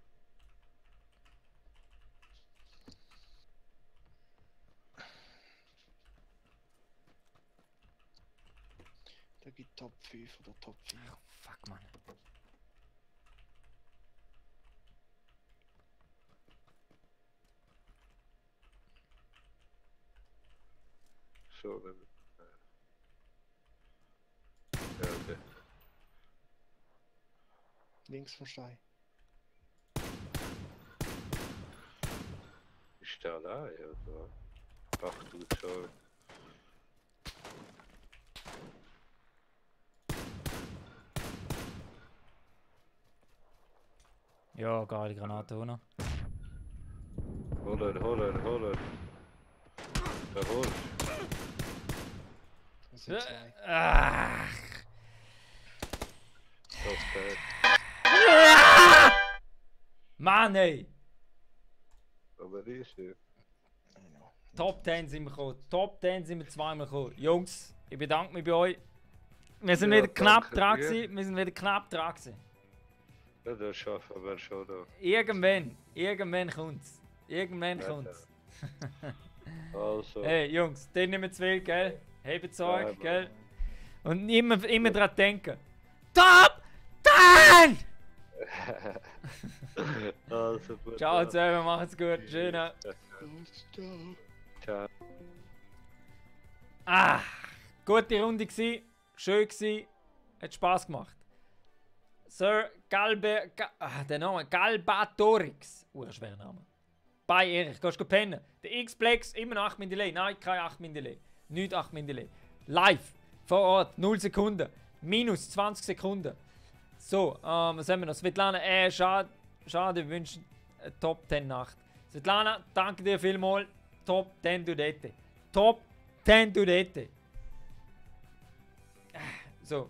Da gibt Top 5 oder Top 4. Fuck, Mann. So, dann. Ja, der. Links vom Stein. Ist der allein, oder? Ach du Schau. Ja, geile Granate auch noch. Hol er. Der holt. Das sind zwei. Ach. Das der. Mann, ey! Aber easy. Top 10 sind wir gekommen. Top 10 sind wir zweimal gekommen. Jungs, ich bedanke mich bei euch. Wir sind Ja, wieder knapp danke dran dir. gewesen. Wir sind wieder knapp dran gewesen. Ja, das schaffen wir schon da. Irgendwann kommt's. Irgendwann Ja, kommt's. Also. Hey Jungs, den nicht mehr zu viel, gell? Hebt Zeug, Nein, gell? Und immer dran denken. Top 10! Also gut. Ciao zusammen, macht's gut. Schönen. Ciao. Ciao. Ah, gute Runde gsi, schön gsi, hat Spaß gemacht. Sir der Name Galbatorix, schwerer Name. Bei Erich, gehst du pennen. Der X-Plex, immer noch 8 min Delay. Nein, kein 8 min Delay. Nicht 8 min Delay. Live, vor Ort, 0 Sekunden. Minus 20 Sekunden. So, was haben wir noch? Svetlana, schade, wir wünschen eine Top 10 Nacht. Svetlana, danke dir vielmals. Top 10 du dette. Top 10 du dette. So,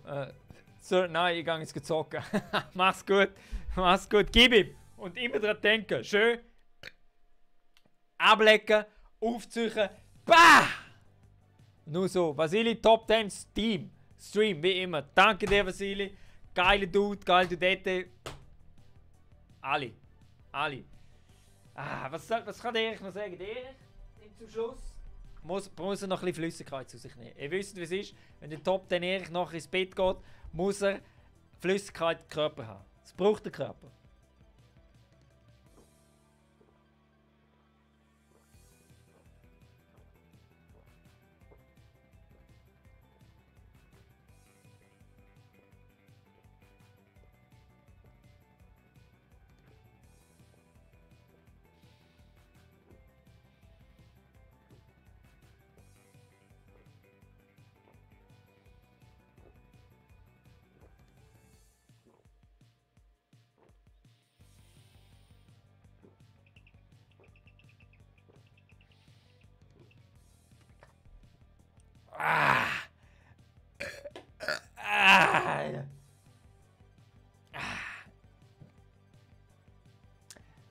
Sir, nein, ich gehe jetzt zocken. Mach's gut, gib ihm. Und immer dran denken, schön ablecken, aufzüchen, bah! Nur so, Vasili, Top 10 Stream, wie immer. Danke dir, Vasili. Geile Dude, geil Dudette. Alle. Was kann der Erich noch sagen? Der Erich, zum Schluss, muss er noch ein bisschen Flüssigkeit zu sich nehmen. Ihr wisst, wie es ist, wenn der Top 10 Erich nachher ins Bett geht, muss er Flüssigkeit im Körper haben. Das braucht der Körper.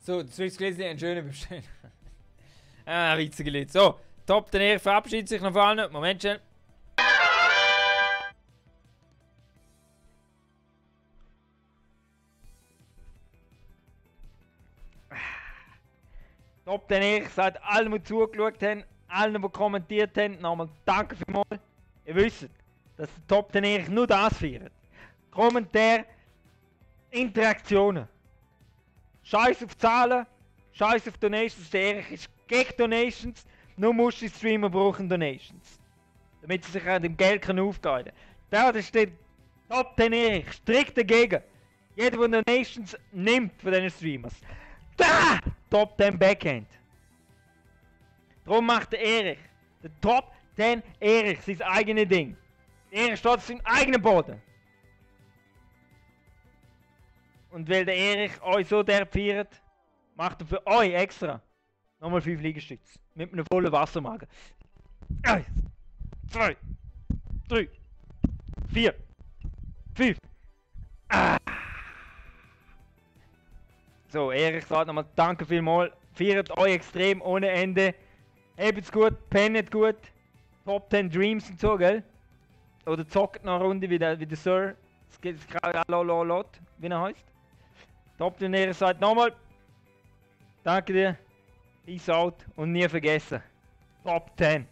So, das Swiss Grizzly ein schöner Bestehen. Witzige Leute. So, Top, der Erich verabschiedet sich noch von allen. Moment schnell. Top, der Erich sagt allen, die zugeschaut haben, allen, die kommentiert haben, nochmal danke vielmals. Ihr wisst, dass der Top, der Erich nur das feiert. Kommentare, Interaktionen. Scheiß auf Zahlen, scheiß auf Donations, der Erich ist gegen Donations, nur Muschi-Streamer brauchen Donations. Damit sie sich an dem Geld aufgeben können. Das ist der Top 10 Erich, strikt dagegen. Jeder, der Donations nimmt von diesen Streamers. Da! Top 10 Backhand. Darum macht der Erich, der Top 10 Erich, sein eigenes Ding. Der Erich steht auf seinem eigenen Boden. Und weil der Erich euch so der feiert, macht er für euch extra nochmal 5 Liegestütze. Mit einem vollen Wassermagen. 1, 2, 3, 4, 5. So, Erich sagt nochmal danke vielmals. Feiert euch extrem ohne Ende. Habt's gut, pennet gut. Top 10 Dreams und so, gell? Oder zockt noch eine Runde wie der Sir. Es geht gerade wie er heißt. Top 10 Erich sagt nochmal. Danke dir. Peace out und nie vergessen. Top 10.